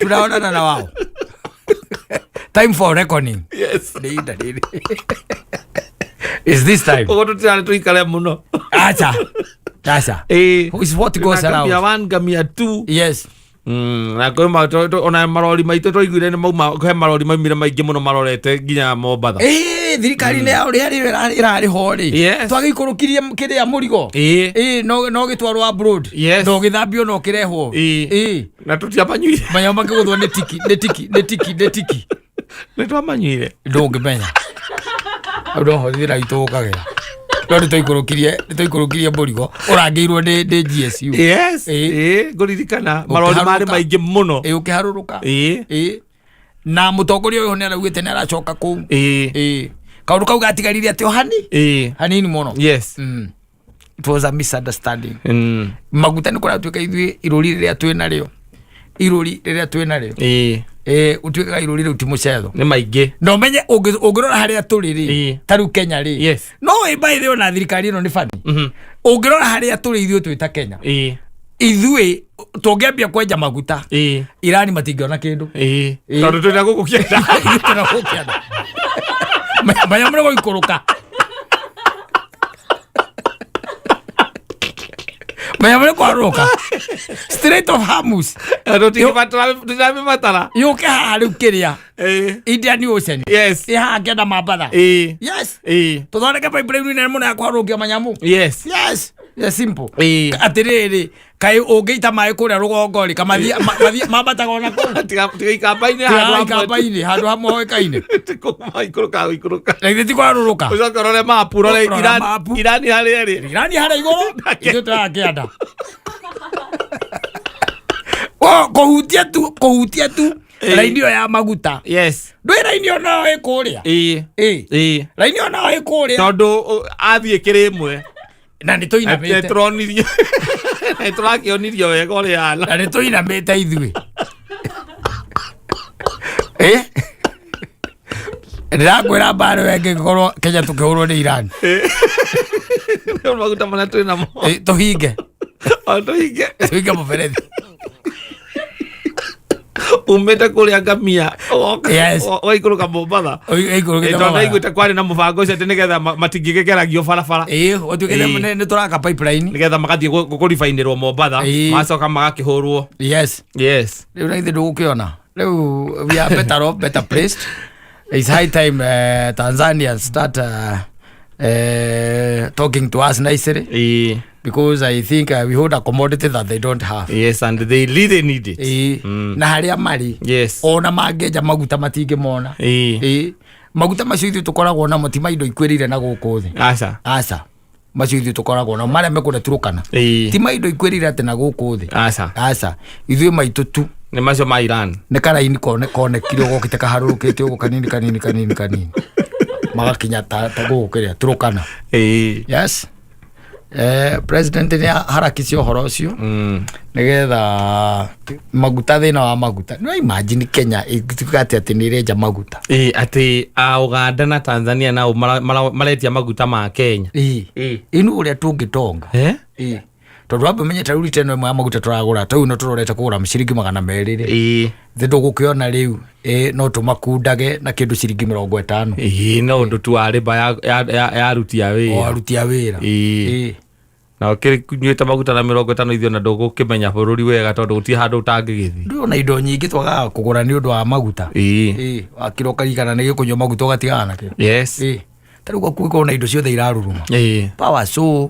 Tunaonana na wao, time for reckoning. Nĩ ihinda rĩrĩ, is this time. Ũguo tũtirarĩ tũikare mũno. Acha, acha. Is what goes around. Ngamia one, ngamia two. Na kwĩ ona marori maitũ twaiguire nĩ mauma, he marori maumire maingĩ mũno marorete nginya Mombatha. Thirikari nĩ ũrĩa ĩrarĩ ho rĩ, twagĩikũrũkirie kĩrĩa mũrigo. No gĩtwarwo abroad. Na ũgĩthambio na ũkĩrehwo. Na tũtiamanyuire. Manya makĩgũthwo nĩ tiki, nĩ tiki, nĩ tiki, nĩ tiki. Nĩ twamanyuire. Ndũngĩmenya hau noho thĩna witũ ũkagĩra, no nĩ twaikũrũkirie mũrigo ũrangĩirwo nĩ GSU. Ngũririkana marori marĩ Ũkĩharũrũka. maingĩ mũno. Ũkĩharũrũka. Na mũtongoria ũyũ nĩ araugĩte nĩ aracoka kũu. Kaũndũ kau gatigarire atĩ o hani hanini mũno. It was a misunderstanding. Maguta nĩ kũratuĩka ithuĩ irũri rĩrĩa twĩ narĩo, irũri rĩrĩa twĩ narĩo, ũtuĩkaga irũri rĩu ti mũcetho. Nĩ maingĩ. Na ũmenye ũngĩrora harĩa tũrĩ rĩ, ta rĩu Kenya rĩ, no ĩ by the way, ona thirikari ĩno nĩ bani. Ũngĩrora harĩa tũrĩ ithuĩ twĩ ta Kenya, ithuĩ tũngĩambia kwenja maguta, Irani matingĩona kĩndũ. Tondũ twĩna gũkũ kĩenda. Ithuĩ twĩna gũkũ kĩanda. Manya mũrĩ gũikũrũka, manya mũrĩ kwarũrũka Strait of Hormuz. Tũtiramĩbatara. Yũke haha rĩu kĩrĩa Indian Ocean. Ĩ haha kĩanda Mambatha. Yes. Tũthondeke pipeline nene mũno ya kwarũrũkia manyamu. Yes, simple. Atĩrĩrĩ, kaĩ ũngĩita maĩ kũrĩa rũgongo rĩ, mambataga ona kũu. Tiga ikamba-inĩ handũ hamwe. Ikamba-inĩ handũ hamwe hoĩkaine. Ikũrũka gũikũrũka. Na githĩ ti kwarũrũka? Ũcoke ũrore mapu, ũrore Ũrore mapu. Irani harĩa ĩrĩ. Irani harĩa igũrũ, ithuĩ tũraha kĩanda. O, kũhutia tu, kũhutia tu raini ĩyo ya maguta. Ndwĩ raini ĩyo nayo ĩ kũrĩa. Raini ĩyo nayo ĩ kũrĩa. Tondũ athiĩ kĩrĩ ĩmwe. Na nĩ tũinamĩte. Tũronirio, tũrakĩonirio wega ũrĩa hana. Na nĩ tũinamĩte ithuĩ. Ndĩrakwĩra mbara ĩyo ĩngĩkorwo Kenya tũkĩhũrwo nĩ Iran. Nĩ maguta marĩa twĩ namo. Tũhinge. O tũhinge. Tũhinge mũberethi. Umĩte kũrĩa ngamia ũgoka ũgaikũrũka Mombatha. Ĩikũrũkĩte Tondũ Mombatha. ndaiguĩte kwarĩ na mũbango ũcio atĩ nĩgetha matingĩgĩkeragio barabara. Ũtuĩkĩte nĩ tũraka pipeline. Nĩgetha magathiĩ kũribainĩrwo Mombatha, magacoka magakĩhũrwo. Rĩu na ithuĩ ndũgũkĩona rĩu we are better off, better placed. It's high time Tanzania start talking to us nicely, because I think we hold a commodity that they don't have. Yes, and they really need it. Na harĩa marĩ, ona mangĩenja maguta matingĩmona. Maguta macio ithuĩ tũkoragwo namo ti maindo ikwĩrĩire na gũkũ thĩ. Aca. Aca, macio ithuĩ tũkoragwo namo marĩa mekũrĩa Turukana ti maindo ikwĩrĩire atĩ na gũkũ thĩ. Aca. Aca, ithuĩ maitũ tu Nĩ macio ma Iran. Nĩ karaini konekire gokĩte kaharũrũkĩte ũguo kanini kanini kanini kanini magakinya ta gũkũ kĩrĩa Turukana. Yes. President nĩ harakicie ũhoro ũcio nĩgetha maguta, thĩna wa maguta, no imagine Kenya ĩtuĩka atĩ nĩ ĩrenja maguta. Ĩ, atĩ a Uganda na Tanzania nao maretia maguta ma Kenya. Ĩ, inu ũrĩa tũngĩtonga. Eh? Ĩ, tondũ wambe ũmenye ta rĩu rita ĩno ĩmwe ya maguta tũragũra ta rĩu no tũrorete kũgũra ciringi 200 rĩ, thĩ ndũgũkĩona rĩu, ĩ, no tũmakundage na kĩndũ ciringi 50. Ĩ, no ũndũ tu wa rĩmba ya aruti a o wĩra. Aruti a wĩra. Ĩ. Ĩ. Na ũkĩnyuĩte maguta na 50 ithuĩ ona ndũgũkĩmenya bũrũri wega tondũ gũtirĩ handũ ũtangĩgĩthiĩ. Ndũrona indo nyingĩ twagaga kũgũra nĩ ũndũ wa maguta. Ĩ. Ĩ, wakĩra ũkarigana nĩ gĩkũnyua maguta ũgatigana nakĩo. Ĩ, ta rĩu gwaku gũkorwo na indo ciothe iraruruma, power saw,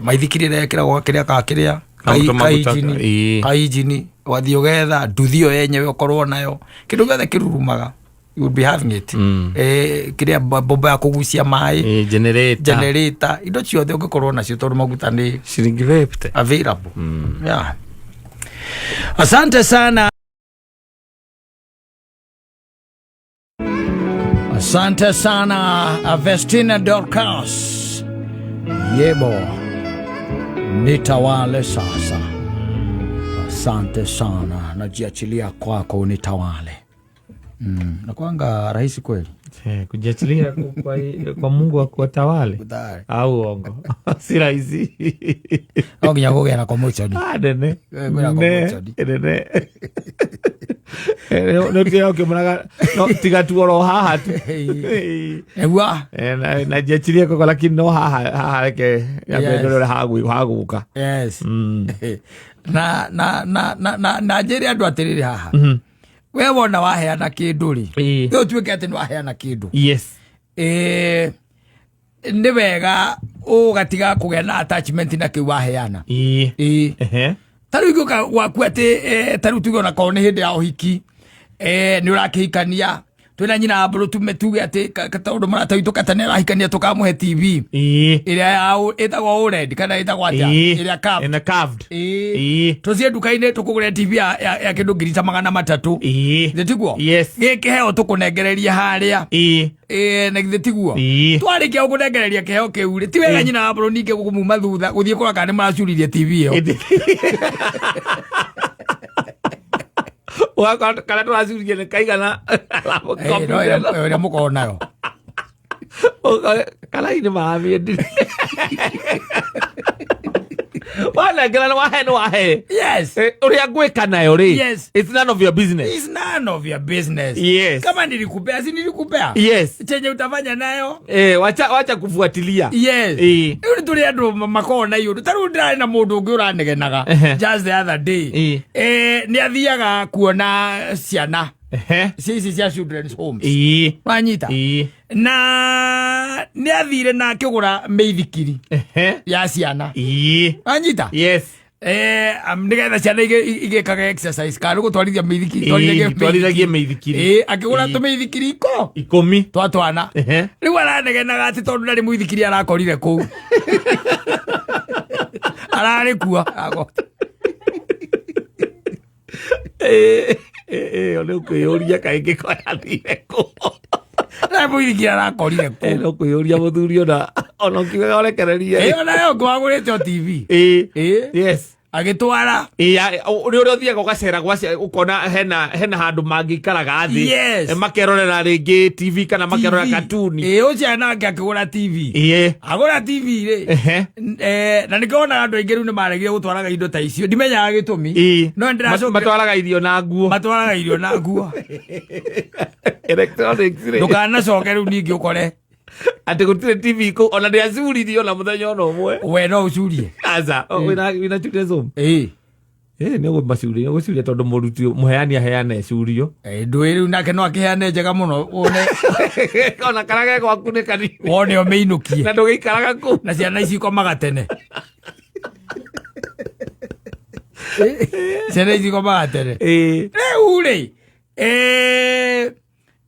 maithikiri ĩrĩa ĩkĩragwo kĩrĩa ka kĩrĩa Maguta, maguta, kainjini, kainjini wathiĩ ũgetha nduthi ĩyo yenyewe ũkorwo nayo, kĩndũ gĩothe kĩrurumaga you would be having it. Kĩrĩa bomba ya kũgucia maĩ. Ĩ, generator. Generator, indo ciothe ũngĩkorwo nacio tondũ maguta nĩ ciringi 50. Available. Yeah. Asante sana. Asante sana, Avestina Dorcas. Yebo. Nitawale sasa. Asante sana. Najiachilia kwako unitawale. Nakwanga rahisi kweli. Eh, kujiachilia kwa Mungu akuwatawale Utare. au ongo si rahisi. No nginya kũgĩa na commotion. Ah, nene. Eh, kwĩna Ne, commotion. nene. Nä å monaga no tiga tu oro haha tu. Nĩguo. Eh, najiachilia kwako lakini no haha haha reke Yes. ndore hagũka. Yes. Na njĩre andũ atĩrĩrĩ haha, we wona waheana kĩndũ rĩ, we ũtuĩke atĩ nĩ waheana kĩndũ, nĩ wega ũgatiga kũgĩa na attachment na kĩu waheana. Ĩĩ. Ta rĩu ingĩũka gwaku atĩ ta rĩu tuge onakorwo nĩ hĩndĩ ya ũhiki, nĩ ũrakĩhikania, twĩna nyina wa mbũrũ, tume tuge atĩ tondũ mũrata witũ kata nĩ arahikania, tũkamũhe TV ĩrĩa ya ĩtagwo OLED kana ĩtagwo atĩa, ĩrĩa curved. Ĩna curved. Ĩĩ. Tũthiĩ nduka-inĩ tũkũgũre TV ya kĩndũ 300,000. Githĩ tiguo? Yes. Gĩ kĩheo tũkũnengereria harĩa. Ĩĩ, na githĩ tiguo? Twarĩkia gũkũnengereria kĩheo kĩu rĩ, ti wega nyina wa mbũrũ ningĩ gũkũmuma thutha gũthiĩ kũrora kana nĩ maracuririe TV ĩyo. Ũgakora kana tũracuria nĩ kaigana. Ĩĩ, no ĩrĩa mũkorwo nayo. Kana hihi nĩ maramĩendire wanengera nĩ wahe nĩ wahe. Ũrĩa ngwĩka nayo rĩ, it's none of your business. It's none of your business. Kama nilikupea, si nilikupea? Chenye utafanya nayo. Eh, wacha kufuatilia. Rĩu nĩ tũrĩ andũ makoragwo na iũndũ ta rĩu ndĩrarĩ na mũndũ ũngĩ ũranegenaga just the other day. Nĩ athiaga kuona ciana ici cia children's homes. Wanyita? Na nĩ athire na akĩgũra mĩithikiri ya ciana. Wanyita? Yes. Nĩgetha ciana igĩkaga exercise kana nĩ gũtwarithia mĩithikiri. Twarithagie mĩithikiri. Akĩgũra tũmĩithikiri iko 10. twa twana. Rĩu aranegenaga atĩ tondũ ndarĩ mũithikiri arakorire kũu ararĩ kuo. Nĩ ũkwĩyũria kaingĩ ko yathire kũ. Ndarĩ mũithikiri arakorire kũu. Nĩ ũkwĩyũria mũthuri ona ũkiugaga ũrekererie. Ĩyo nayo ngwagũrĩte o TV. Agĩtwara. Nĩ ũrĩa ũthiaga ũgacera ũkona hena handũ mangĩikaraga thĩ. Makerorera rĩngĩ TV kana makerorera TV. katuni. Ĩĩ, ũcio nake akĩgũra TV. Agũra TV rĩ, na nĩkĩo wonaga andũ aingĩ rĩu nĩ maregire gũtwaraga indo ta icio, ndimenyaga gĩtũmi, no nĩndĩracokire. Matwaraga irio na nguo. Matwaraga irio na nguo. Electronics rĩ. Ndũkanacoke rĩu ningĩ ũkore atĩ gũtirĩ TV kũu ona ndĩacuririe ona mũthenya ona ũmwe. We no ũcurie. Aca wĩna children's home. Ĩĩ. Nĩ ũgũmacuria, nĩ ũgũcuria tondũ mũruti mũheani aheane curio. Ndũĩ rĩu nake no akĩheane njega mũno wone. Ona kana ge gwaku nĩ kanini. Wone ũmĩinũkie. Na ndũgĩikaraga kũu. Na ciana ici ikomaga tene, ciana ici ikomaga tene. Rĩu rĩ,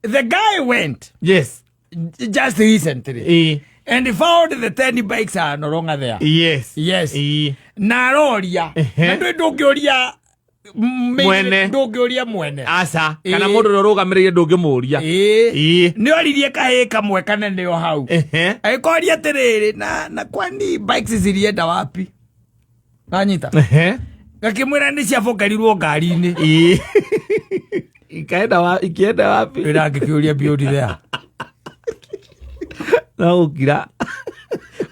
the guy went just recently and he found the 10 bikes are no longer there. Na aroria, na ndũĩ ndũngĩũria. Mwene. Ndũngĩũria mwene. Aca, kana Ĩĩ. mũndũ ũrĩa ũrũgamĩrĩire ndũngĩmũria. Ĩĩ. Ĩĩ. Nĩ oririe kahĩĩ kamwe kanene o hau. Agĩkoria atĩrĩrĩ, na kwani bikes zilienda wapi? Wanyita? Gakĩmwĩra nĩ ciabokerirwo ngari-inĩ. Ĩĩ. Ikaenda wa ikienda wapi? Wĩra ngĩkĩũria beyond there. No gũkira.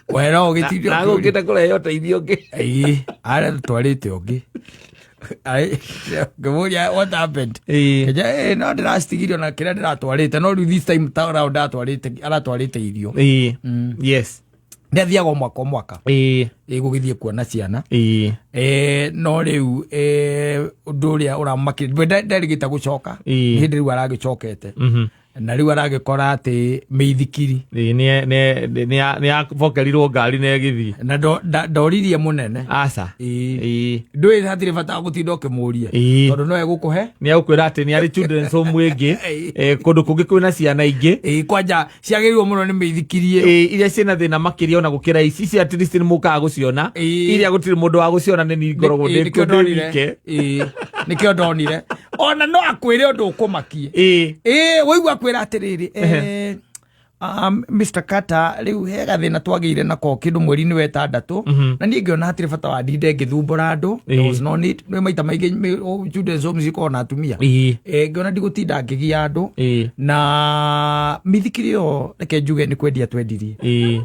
We no ũgĩtinde Na ũkĩũria. gũkĩte kũrehe ũteithio ũngĩ. Ĩĩ, arĩa tũtwarĩte ũngĩ. Ngĩmũria what happened? Ĩĩ. Kĩnja, no ndĩracitigirio na kĩrĩa ndĩratwarĩte, no rĩu this time round aratwarĩte irio. Ĩĩ. Yes. Nĩ athiaga o mwaka o mwaka. Ĩĩ. Ĩ gũgĩthiĩ kuona ciana. Ĩĩ. No rĩu ũndũ ũrĩa ũramakĩria we nderĩgĩte gũcoka. Ĩĩ. Nĩ hĩndĩ rĩu aragĩcokete. Na rĩu aragĩkora atĩ mĩithikiri. Ĩĩ, nĩ yabokerirwo ngari na ĩgĩthiĩ. Na ndoririe mũnene. Aca. Ĩĩ. Ĩĩ. Ndũĩ hatirĩ bata wa gũtinda ũkĩmũria. Ĩĩ. Tondũ no egũkũhe. Nĩ egũkwĩra atĩ nĩ arĩ children's home ĩngĩ. Ĩĩ. Kũndũ kũngĩ kwĩna ciana ingĩ. Ĩĩ, kwanja ciagĩrĩirwo mũno nĩ mĩithikiri ĩyo. Ĩĩ, iria ciĩna thĩna makĩria ona gũkĩra ici, ici at least nĩ mũkaga gũciona. Ĩĩ. Iria gũtirĩ mũndũ wa gũciona nĩ niĩ ngoragwo Ĩĩ, ndĩ nĩkĩo ndĩ ndonire. wike. Ĩĩ, nĩkĩo ndonire. Ona no akwĩre ũndũ ũkũmakie. Ĩĩ. Ĩĩ, waigua akwĩra atĩrĩrĩ, Mr. Carter, rĩu he gathĩna twagĩire nako kĩndũ mweri-inĩ wa ĩtandatũ. Na niĩ ngĩona hatirĩ bata wa ndinde ngĩthumbũra andũ. There was no need. Nĩ maita maingĩ children's homes ikoragwo na atumia. Ĩĩ. Ngĩona ndigũtinda ngĩgia andũ. Ĩĩ. Na mĩithikiri ĩyo reke njuge nĩ kwendia twendirie. Ĩĩ.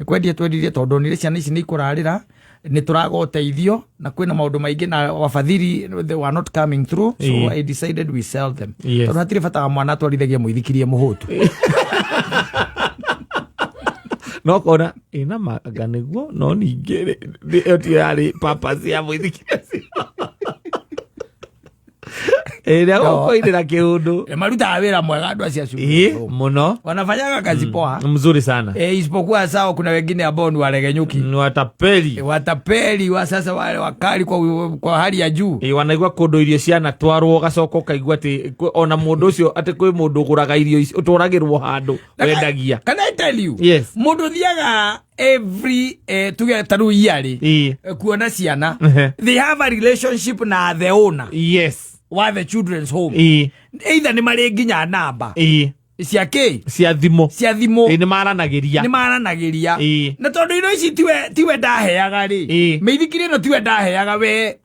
Nĩ kwendia twendirie tondũ onire ciana ici nĩ ikũrarĩra, nĩ tũraga ũteithio na kwĩna maũndũ maingĩ na wafadhili they were not coming through, so Ĩĩ. I decided we sell them. Yes. Tondũ hatirĩ bata wa mwana atwarithagia mũithikiri e mũhũtu. No kona ĩna manga nĩguo, no ningĩ ĩyo tiyo yarĩ purpose ya mũithikiri ũcio. Ĩĩ, nĩ agũkũinĩra kĩũndũ. Nĩ marutaga wĩra mwega andũ acio a cukuru. Ĩĩ, mũno. Wanafanyaga kazi poa. Mzuri sana. Isipokuwa sawa kuna wengine ambao ni waregenyuki. Ni watapeli. Watapeli wa sasa wale wakali kwa hali ya juu. Ĩĩ, wanaigua kũndũ irio cianatwarwo ũgacoka ũkaigua atĩ ona mũndũ ũcio atĩ kwĩ mũndũ ũgũraga irio ici ũtwaragĩrwo handũ wendagia. Can I tell you? Yes. Mũndũ ũthiaga every tuge ta rĩu yearly, Ĩĩ. kuona ciana. Ehe. They have a relationship na the owner. Yes. Wa the children's home. Ĩĩ. Either nĩ marĩ nginya namba. Ĩĩ. Cia kĩ? Cia thimũ. Cia thimũ. Ĩĩ, nĩ maranagĩria. Nĩ maranagĩria. Ĩĩ. Na tondũ indo ici tiwe ndaheaga rĩ. Ĩĩ. Mĩithikiri ĩno tiwe ndaheaga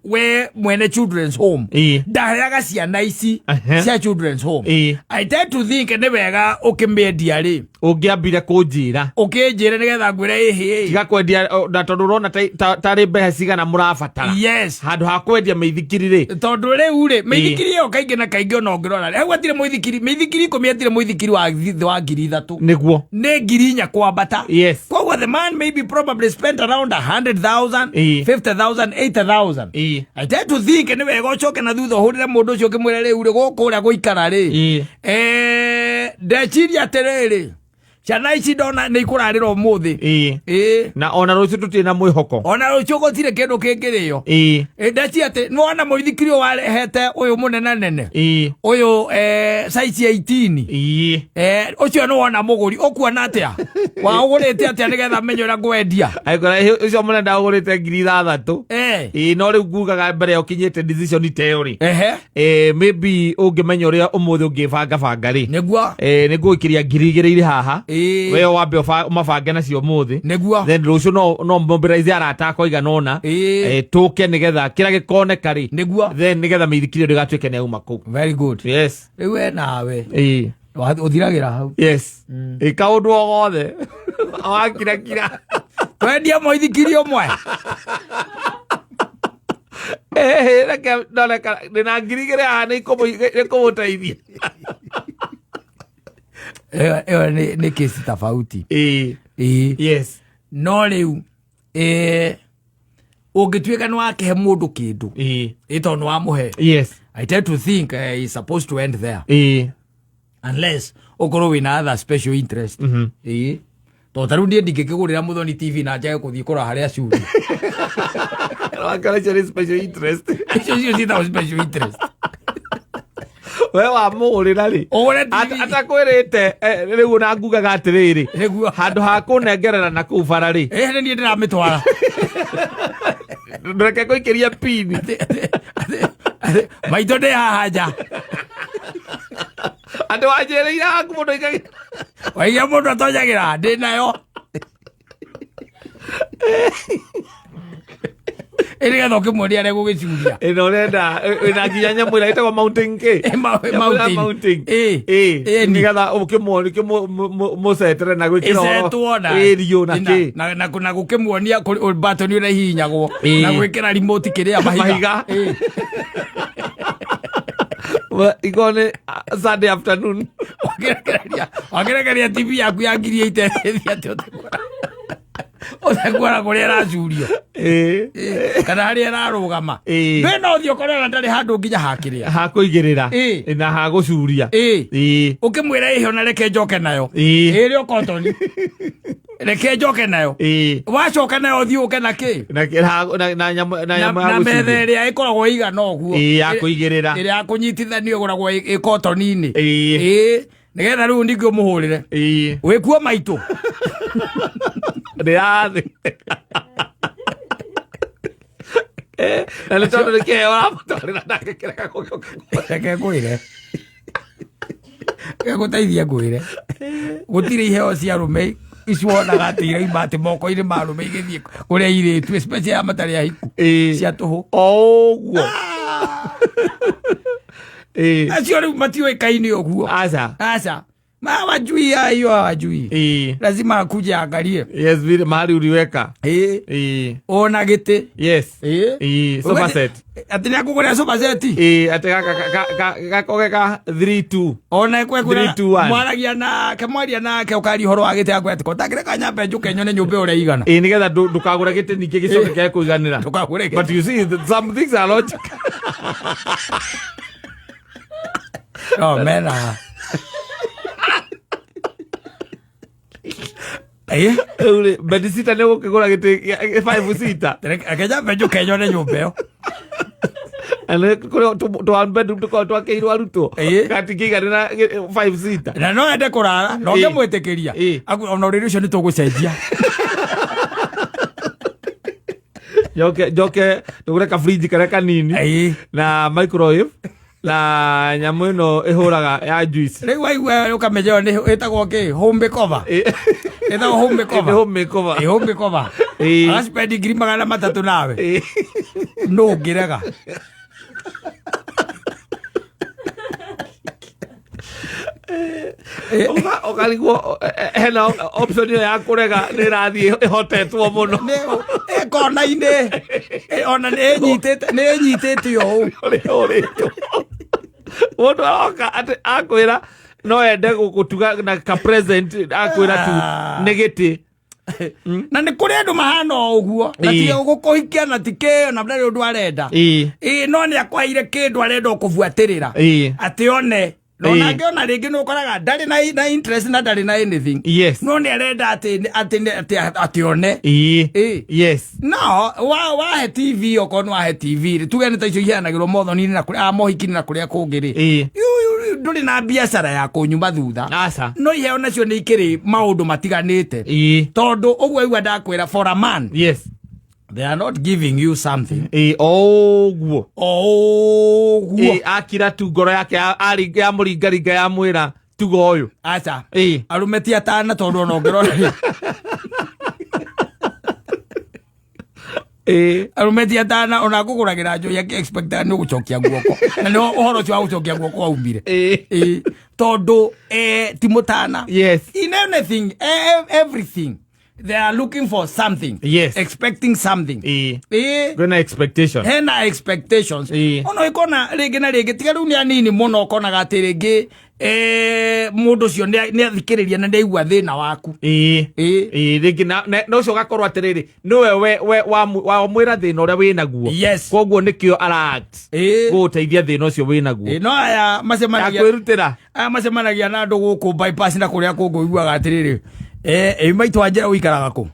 we mwene children's home. Ĩĩ. Ndaheaga ciana ici Ehe. cia children's home. Ĩĩ. I tend to think nĩ wega ũkĩmĩendia rĩ. Ũngĩambire kũnjĩra. Ũkĩnjĩra nĩgetha ngwĩre ĩhĩ. Tiga kwendia, na tondũ ũrona tarĩ mbeca cigana mũrabatara. Yes. Handũ ha kwendia mĩithikiri rĩ. Tondũ rĩu rĩ, mĩithikiri ĩyo kaingĩ na kaingĩ ona ũngĩrora rĩ, hau hatirĩ mũithikiri, mĩithikiri ikũmi hatirĩ mũithikiri wa ngiri ithatũ. Nĩguo. Nĩ ngiri inya kwambata. Yes. Koguo the man maybe probably spent around 100,000, Ĩĩ. 50,000, 80,000. Ĩĩ. I tend to think nĩ wega ũcoke na thutha ũhũrĩre mũndũ ũcio ũkĩmwĩra rĩu rĩ, gũkũ ũrĩa gũikara rĩ. Ĩĩ. Ndeciria atĩrĩrĩ, ciana ici ndona nĩ ikũrarĩra ũmũthĩ. Ĩĩ. Ĩĩ. Na ona rũciũ tũtirĩ na mwĩhoko. Ona rũciũ gũtirĩ kĩndũ kĩngĩrĩo. Ĩĩ. Ndeciria atĩ nĩ wona mũithikiri ũyũ warehete ũyũ mũnene nene. Ĩĩ. Ũyũ, size 18. Ĩĩ. Ũcio nĩ wona mũgũri, ũkuona atĩa? Waũgũrĩte atĩa nĩgetha menye ũrĩa ngwendia? Angĩkorwo ũcio mũnene ndaũgũrĩte ngiri ithathatũ. Eh. Ĩĩ, no rĩu ngugaga mbere ya ũkinyĩte decision ta ĩyo rĩ. Ehe. Maybe ũngĩmenya ũrĩa ũmũthĩ ũngĩbangabanga rĩ. Nĩguo. Nĩ ngũgũikĩria ngiri igĩrĩ irĩ haha. Ĩĩ. We wambe ũmabange nacio ũmũthĩ. Nĩguo. Then rũciũ no mobilize arata akwa igana ũna. Ĩĩ. Tũke nĩgetha kĩrĩa gĩkoneka rĩ. Nĩguo. Then nĩgetha mĩithikiri ĩyo ndĩgatuĩke nĩ yauma kũu. Very good. Yes. Rĩu we nawe. Ĩĩ. Ũthiragĩra hau. Yes. Ĩ kaũndũ o gothe. Wakirakira. Twendia mũithikiri ũmwe. Reke ndone kana ndĩna ngiri igĩrĩ haha nĩ ikũmũteithia. Ĩyo nĩ kesi tofauti. Ĩĩ. Ĩĩ. Yes. No rĩu, ũngĩtuĩka nĩ wakĩhe mũndũ kĩndũ. Ĩĩ. Ĩ tondũ nĩ wamũhe. Yes. I tend to think he's supposed to end there. Ĩĩ. Unless ũkorwo wĩna other special interest. Ĩĩ. Tondũ ta rĩu niĩ ndingĩkĩgũrĩra Mũthoni TV na njage gũthiĩ kũrora harĩa curi. Wakora icio nĩ special interest. Icio cio ciĩtagwo special interest. We wamũgũrĩra rĩ? Ũgũre TV. Atakwĩrĩte, rĩu ona ngugaga atĩrĩrĩ. Nĩguo. Handũ ha kũnengerera na kũu bara rĩ. Nĩ niĩ ndĩramĩtwara. Ndũreke ngũikĩria pini. Maitũ ndĩ haha nja. Atĩ wanjĩrĩire haku mũndũ aikagĩra. Waiga mũndũ atonyagĩra ndĩ nayo. Ĩ nĩgetha ũkĩmuonia arĩa gũgĩcuria. Ĩno ũrenda ĩna nginya nyamũ ĩrĩa ĩtagwo mountain kĩ? Nyamũ ya mountain. mountain. Ĩ. Ĩ. Ĩ, ni. Nĩgetha ũkĩmũcetere na gwĩkĩra ũhoro- Ĩcetwo na Ĩ, riũ na kĩ? na gũkĩmuonia batoni ũrĩa ihihinyagwo Ĩ. na gwĩkĩra remote kĩrĩa mahiga. Mahiga. Ĩ. Ikorwo nĩ Sunday afternoon. Wakĩrekereria TV yaku ya 80,000 ĩthiĩ atĩa ũtekuona kũrĩa ĩracurio. Ĩ. Ĩ, kana harĩa ĩrarũgama. Ĩ. We no ũthiĩ ũkore ona ndarĩ handũ nginya hakĩrĩa. Ha kũigĩrĩra. Ĩ. Na ha gũcuria. Ĩ. Ĩ. Ũkĩmwĩra ĩhĩ ona reke njoke nayo. Ĩ. Ĩrĩ o kotoni. Reke njoke nayo. Ĩ. Wacoka nayo ũthiĩ ũke na kĩ? Na nyamũ na Na nyamũ ya na metha gũcuria. ĩrĩa ĩkoragwo ĩigana ũguo. Ĩ, ya kũigĩrĩra. Ĩrĩa ya kũnyitithanio ĩgũragwo ĩ kotoni-inĩ. Ĩ. Ĩ. Nĩgetha rĩu ningĩ ũmũhũrĩre. Ĩ. Wĩkuo maitũ. Ndĩrathĩ. Na nĩ tondũ nĩ kĩheo ũramũtwarĩra nake kĩrega gũgĩũka. Reke ngwĩre. Reke ngũteithie ngwĩre. Gũtirĩ iheo cia arũme ici wonaga atĩ iraima atĩ moko-inĩ ma arũme igĩthiĩ kũrĩ airĩtu especially aya matarĩ ahiku Ĩ. cia tũhũ. O ũguo. Ĩ. Acio rĩu matiũĩkaine ũguo. Aca. Aca. Hawajui hiyo hawajui. Ĩ. Lazima akuje angalie. Yes, vile mahali uliweka. Ĩ. Ĩ. Ona gĩtĩ. Yes. Ĩ. Ĩ, sofa set. Atĩ nĩ akũgũrĩra sofa set. Ĩ, atĩ gaka gakoge ka 3 2. Ona 3, 2, 1. mwaragia nake mwaria nake ũkaria ũhoro wa gĩtĩ akwĩra atĩ kotangĩreka nyambe njũke nyone nyũmba ĩyo ũrĩa ĩigana. Ĩ, nĩgetha ndũkagũre gĩtĩ ningĩ gĩcoke kĩage kũiganĩra. Ndũkagũre gĩtĩ. But you see, some things are logic. No, mena. Ĩ? Rĩu rĩ, bedsitter nĩ ũgũkĩgũra gĩtĩ gĩa 5 seater. Reke nyambe njũke nyone nyũmba ĩyo. Na nĩ kũrĩ tũ one bedroom tũkoragwo twakĩirwo arutwo. Ĩ. Gatingĩiganĩra 5 seater. Na no ende kũrara, na Ĩ. ũngĩmwĩtĩkĩria. Ĩ. Ona ũrĩrĩ ũcio nĩ tũgũcenjia. Njoke njoke tũgũre ka fridge karĩa kanini. Ĩ. Na microwave na nyamũ ĩno ĩhũraga ya juice. Rĩu waigua ũkamenya ĩyo nĩ ĩtagwo kĩ? Home makeover. Ĩ. Ĩtagwo home makeover. Nĩ home makeover. Ĩ, home makeover. Ĩ. Agaspend 300,000 nawe. Ĩ. Nũ ũngĩrega? Ũkarigwo hena option ĩyo ya kũrega nĩ ĩrathiĩ ĩhotetwo mũno. Ĩ kona-inĩ. Ĩ, ona nĩ ĩnyitĩte, nĩ ĩnyitĩte ũũ. Ũrĩa ũrĩtwo. Mũndũ aroka atĩ akwĩra no ende gũgũtuga na ka present akwĩra tu nĩ gĩtĩ. Na nĩ kũrĩ andũ mahana o ũguo. Na Ĩ. ti gũkũhikia na ti kĩo na ndarĩ ũndũ arenda. Ĩ. Ĩ, no nĩ akwaire kĩndũ arenda ũkũbuatĩrĩra. Ĩ. Atĩ one. Na Ĩ. ona angĩona rĩngĩ nĩ ũkoraga ndarĩ na interest na ndarĩ na anything. Yes. No nĩ arenda atĩ one. Ĩ. Ĩ. Yes. No, wahe TV okorwo nĩ wahe TV rĩ, tuge nĩ ta icio iheanagĩrwo mothoni-inĩ na kũrĩa, mohiki-inĩ na kũrĩa kũngĩ rĩ. Ĩ. Ndũrĩ na biacara ya kũnyuma thutha. Aca. No iheo nacio nĩ ikĩrĩ maũndũ matiganĩte. Ĩ. Tondũ ũguo aigua ndakwĩra for a man. Yes. They are not giving you something. Ĩ, o ũguo. O ũguo. Ĩ, akira tu ngoro yake yamũringaringa yamwĩra tuga ũyũ. Aca. Ĩ. Arũme ti atana tondũ ona ũngĩrora rĩ. Ĩ. Arũme ti atana ona ngũgũragĩra njohi akĩ expect nĩ ũgũcokia guoko. Na nĩ ũhoro ũcio wa gũcokia guoko waumire. Ĩ. Ĩ. Tondũ, ti mũtana. Yes. In anything, everything, they are looking for something. Yes. Expecting something. Ĩ. Ĩ. Kwĩna expectation. Hena expectations. Ĩ. Ona ũkona rĩngĩ na rĩngĩ, tiga rĩu nĩ anini mũno ũkonaga atĩ rĩngĩ, mũndũ ũcio nĩ athikĩrĩria na nĩ aigua thĩna waku. Ĩ. Ĩ. Ĩ, rĩngĩ na ũcio ũgakorwo atĩrĩrĩ, nĩwe we wamwĩra thĩna ũrĩa wĩnaguo. Yes. Koguo nĩkĩo ara-act. Ĩ. Gũgũteithia thĩna ũcio wĩnaguo. Ĩ, no aya macemanagia Ya kwĩrutĩra. Aya macemanagia na andũ gũkũ bypass na kũrĩa kũngĩ ũiguaga atĩrĩrĩ, maitũ wa njĩra ũikaraga kũ?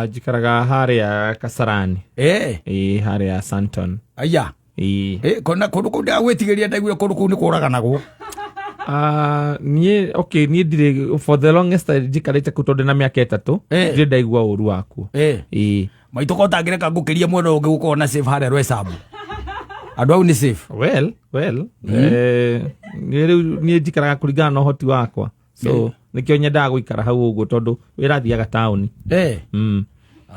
Njikaraga harĩa Kasarani. Ĩ, harĩa Santon. Aya. Ĩ. Kona kũndũ kũu ndagwĩtigĩria ndaiguire kũndũ kũu nĩ kũraganagwo. Niĩ, okay, niĩ ndirĩ, for the longest time njikarĩte kũu tondũ ndĩna mĩaka 3, ndirĩ ndaigua ũru wakuo. Ĩ. Maitũ ko ũtangĩreka ngũkĩrie mwena ũngĩ gũkorwo na safe harĩa Rwesambu. Andũ au nĩ safe. Well, niĩ rĩu niĩ njikaraga kũringana na ũhoti wakwa, so nĩkĩo nyendaga gũikara hau ũguo tondũ wĩra thiaga taũni.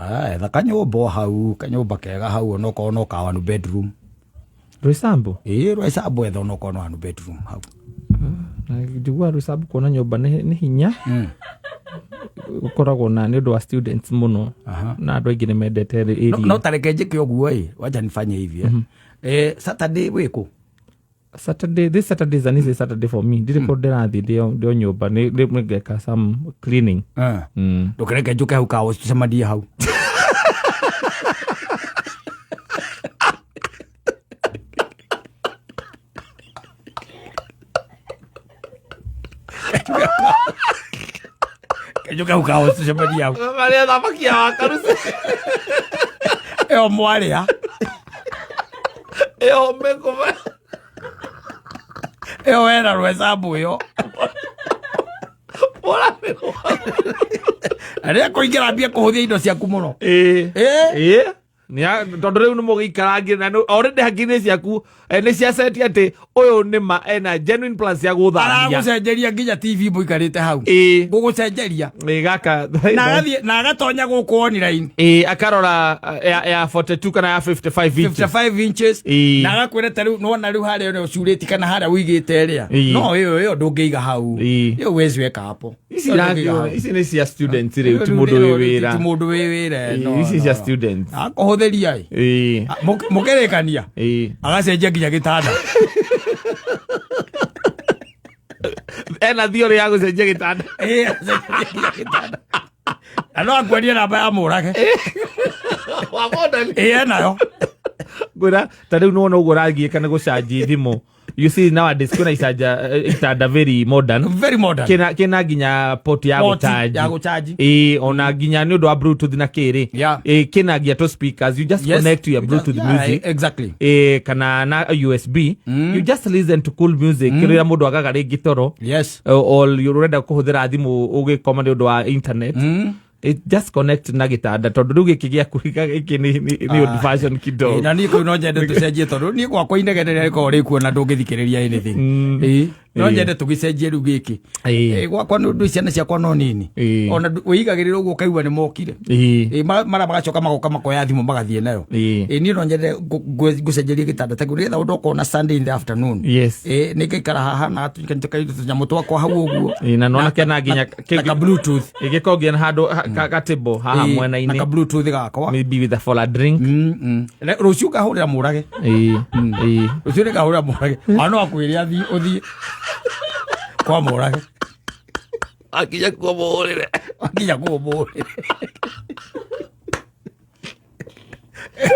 Ah, etha kanyũmba o hau, kanyũmba kega hau, onokorwo no ka one bedroom. Rwĩsambu? Ĩĩ, Rwesambu, etha onokorwo no one bedroom hau. Na njiguaga Rwĩsambu kuona nyũmba nĩ hinya. Gũkoragwo na nĩ ũndũ wa students mũno na andũ aingĩ nĩ mendete area. No tareke njĩke ũguo ĩ, wacha nifanye hivi, eh. Saturday wĩkũ? Saturday, this Saturday is an easy Saturday for me. Ndirĩ kũndũ ndĩrathiĩ, ndĩ o nyũmba, nĩ ngeka some cleaning. Ndũkĩreke njũke hau kawo tũcemanie hau. Njoke hau kawo tũcemanie hau. Marĩa thamaki ya wakaruci. Ĩyo mwarĩa. Ĩyo mĩkũme. Ĩyo wena Rwesambu ĩyo. Na rĩrĩa kũingĩra mbia kũhũthia indo ciaku mũno. Ĩĩ. Tondũ rĩu nĩ mũgĩikarangire na already hakiri-inĩ ciaku nĩ ciacetie atĩ ũyũ nĩ ma ena genuine plans cia gũthamia. Aragũcenjeria nginya TV mũikarĩte hau. Gũgũcenjeria. Ĩĩ, gaka. Na agathiĩ na agatonya gũkũ online. Ĩĩ, akarora ya 42 kana ya 55 inches. 55 inches. Na agakwĩra ta rĩu nĩwona rĩu harĩa ũrĩa ũcurĩtie kana harĩa ũigĩte ĩrĩa. No ĩyo ndũngĩiga hau. Ĩyo huwezi weka hapo. Ici Ĩyo ndũngĩiga hau. Ici nĩ cia students rĩu, ti mũndũ wĩ wĩra. Ti mũndũ wĩ wĩra, no, Ici no, cia no. students. Akũhũthĩria ĩ. Mũkĩrĩkania. Agacenjia nginya gĩtanda. Ena theory ya gũcenjia gĩtanda. Ĩĩ, agacenjia nginya gĩtanda. Na no akuonie namba ya mũrage. Wa modern. Ĩĩ, enayo. Ngwĩra ta rĩu nĩwona ũguo ũragiĩka nĩ gũcanji thimũ. You see, nowadays kwĩna icanja, itanda very modern. Very modern. Kĩna nginya port ya Port gũchanji. ya gũchanji. Ĩĩ, ona nginya nĩ ũndũ wa Bluetooth na kĩrĩ. Ĩĩ, kĩna nginya tũ speakers. You just connect to your You just Bluetooth music. Exactly. Ĩĩ, kana na USB. You just listen to cool music. Rĩrĩa mũndũ agaga rĩngĩ toro. Or ũrenda kũhũthĩra thimũ ũgĩkoma nĩ ũndũ wa internet. It just connect na gĩtanda tondũ rĩu gĩkĩ gĩaku gĩkĩ nĩ old fashion kidogo. Ĩĩ, na niĩ kũu no nyende tũcenjie tondũ niĩ gwakwa inegene rĩrĩa rĩkoragwo rĩkuo na ndũngĩthikĩrĩria anything. Ĩĩ, no nyende tũgĩcenjie rĩu gĩkĩ. Ĩĩ, gwakwa nĩ ũndũ ciana ciakwa no nini. Ona wĩigagĩrĩra ũguo ũkaigua nĩ mokire. Ĩĩ, mara magacoka magoka makoya thimũ magathiĩ nayo. Ĩĩ, niĩ no nyende ngũcenjerie gĩtanda ta kĩu nĩgetha ũndũ ũkona Sunday in the afternoon. Ĩĩ, nĩ ngaikara haha na tũnyamũ twakwa hau ũguo. Ĩĩ, na nona kena nginya Na ka Bluetooth. Ĩgĩkorwo nginya handũ gatable haha Ĩĩ, mwena-inĩ. na ka Bluetooth gakwa. Maybe with a for a drink. Rũciũ ngahũrĩra mũrage. Ĩĩ. Rũciũ nĩngahũrĩra mũrage. Ona no akwĩre athiĩ ũthiĩ kwa mũrage. Akinya kuo mũhũrĩre. Akinya kuo mũhũrĩre.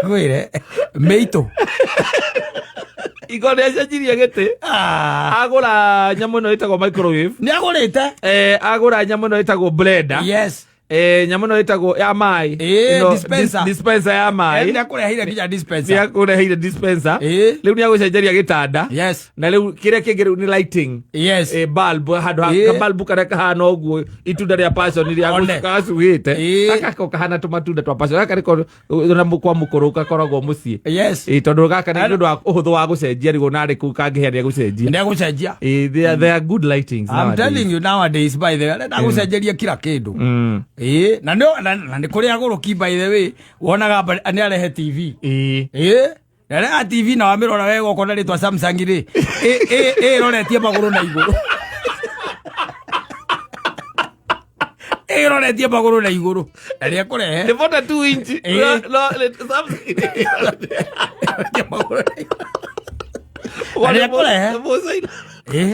Ngwĩre mĩitũ. Igo nĩ acenjirie gĩtĩ. Agũra nyamũ ĩno ĩtagwo microwave. Nĩ agũrĩte. Agũra nyamũ ĩno ĩtagwo blender. Nyamũ ĩno ĩtagwo ya maĩ. Ĩĩ, Ĩno, dispenser. Dispenser ya maĩ. Nĩ akũreheire nginya dispenser. Nĩ akũreheire dispenser. Rĩu nĩ agũcenjeria gĩtanda. Na rĩu kĩrĩa kĩngĩ rĩu nĩ lighting. Bulb, handũ ha, ka bulb karĩa kahana ũguo, itunda rĩa passion rĩa One. gacuhĩte. Gaka ko kahana tũmatunda twa passion. Gaka nĩko, na kwa mũkũrũ gakoragwo mũciĩ. Tondũ gaka nĩ ũndũ wa ũhũthũ wa gũcenjia, rĩu ona arĩ kũu kangĩhĩa nĩ egũcenjia. Nĩ egũcenjia. They are good lightings I'm nowadays. telling you nowadays, by the way, arenda gũcenjeria kila kĩndũ. Na nĩ kũrĩ agũrũki, by the way, wonaga nĩ arehe TV. Na areha TV na wamĩrora wega ũkona rĩtwa Samsung rĩ, ĩroretie magũrũ na igũrũ. Ĩroretie magũrũ na igũrũ. Na nĩ ekũrehe. Nĩ 42 inch. No, no, nĩ Samsung. Ĩroretie magũrũ na igũrũ. Na nĩ ekũrehe.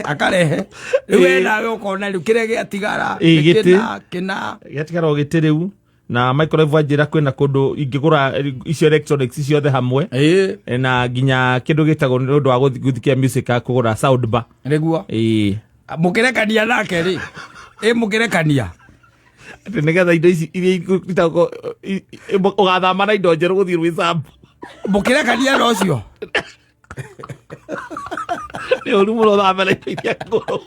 Akarehe. Rĩu we nawe ũkona rĩu kĩrĩa gĩatigara, nĩ Gĩtĩ. kĩna, kĩna. Gĩatigara o gĩtĩ rĩu. Na microwave wanjĩra kwĩna kũndũ ingĩgũra icio electronics ciothe hamwe. Na nginya kĩndũ gĩtagwo nĩ ũndũ wa gũthikia music kũgũra sound bar. Nĩguo. Mũkĩrekania nake rĩ. Mũkĩrekania. Atĩ nĩgetha indo ici iria itagwo, ũgathama na indo njerũ gũthiĩ Rwĩsambu. Mũkĩrekania na ũcio. Nĩ ũru mũno ũthame na indo iria ngũrũ.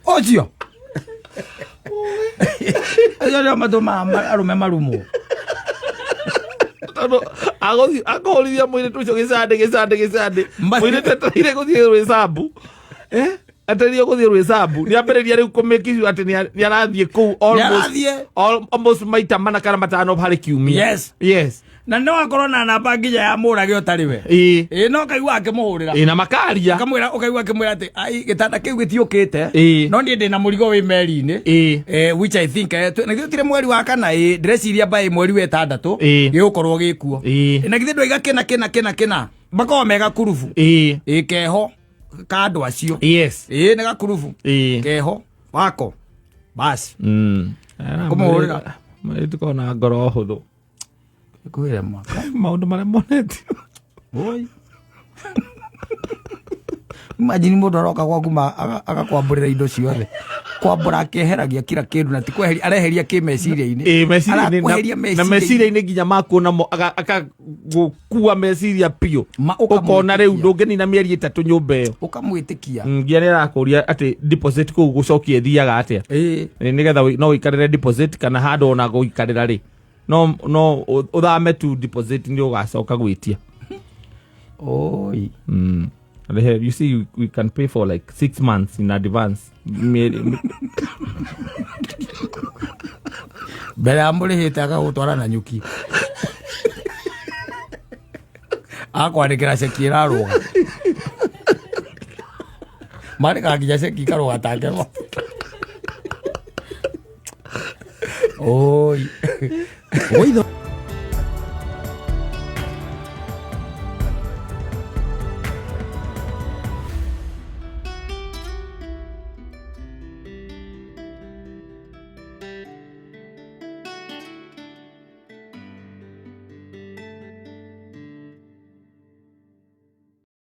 Ũcio. Acio nĩo matũmaga arũme marumwo. Tondũ akũhũrithia mũirĩtu ũcio gĩcandĩ gĩcandĩ gĩcandĩ. Mũirĩtu etereire gũthiĩ rwĩcambu. Eh? Etereire gũthiĩ rwĩcambu. Nĩambĩrĩria rĩu kũmake sure atĩ nĩarathiĩ kũu almost Nĩarathiĩ. Almost maita mana kana matano harĩ kiumia. Yes. Yes. Na no akorwo na namba nginya ya mũrage ũtarĩ we. Ĩĩ no kaigua akĩmũhũrĩra. Ĩĩ na makaria. Akamwĩra, ũkaigua akĩmwĩra atĩ ai gĩtanda kĩu gĩtiũkĩte. Ĩĩ. No niĩ ndĩna mũrigo wĩ meri-inĩ. Ĩĩ. Which I think na githĩ ũtirĩ mweri wa kana, ĩĩ ndĩreciria by mweri wa ĩtandatũ Ĩĩ. gĩgũkorwo gĩkuo. Ĩĩ. Na githĩ ndwaiga kĩna kĩna kĩna kĩna makoragwo me gakurubu. Ĩĩ. Ĩĩ keho ka andũ acio. Yes. Ĩĩ nĩ gakurubu. Ĩĩ. Keho wako basi. Kũmũhũrĩra. Mũirĩtu kona ngoro hũthũ. Kwĩra mwaka. Maũndũ marĩa monetio. Oi. Imagine mũndũ aroka gwaku agakwambũrĩra indo ciothe, kwambũra akĩeheragia kila kĩndũ, na ti kweheria areheria kĩ meciria-inĩ. Ĩĩ, meciria-inĩ Arakweheria na meciria-inĩ nginya makuo namo akagũkua meciria biũ. Ũkamwĩtĩkia. Ũkona rĩu ndũngĩnina mĩeri 3 nyũmba ĩyo. Ũkamwĩtĩkia. Nginya nĩ arakũria atĩ deposit kũu gũcokia ĩthiaga atĩa. Ĩĩ. Nĩgetha no ũikarĩre deposit kana handũ ona gũikarĩra rĩ, no ũthame tu deposit nĩ ũgacoka gwĩtia. Oi. You see, we can pay for like 6 months in advance. Mbere ya mũrĩhĩte agagũtwara na nyuki. Akwandĩkĩra ceki ĩrarũga. Mandĩkaga nginya ceki ikarũga ta ngemo. Oi. Oitho.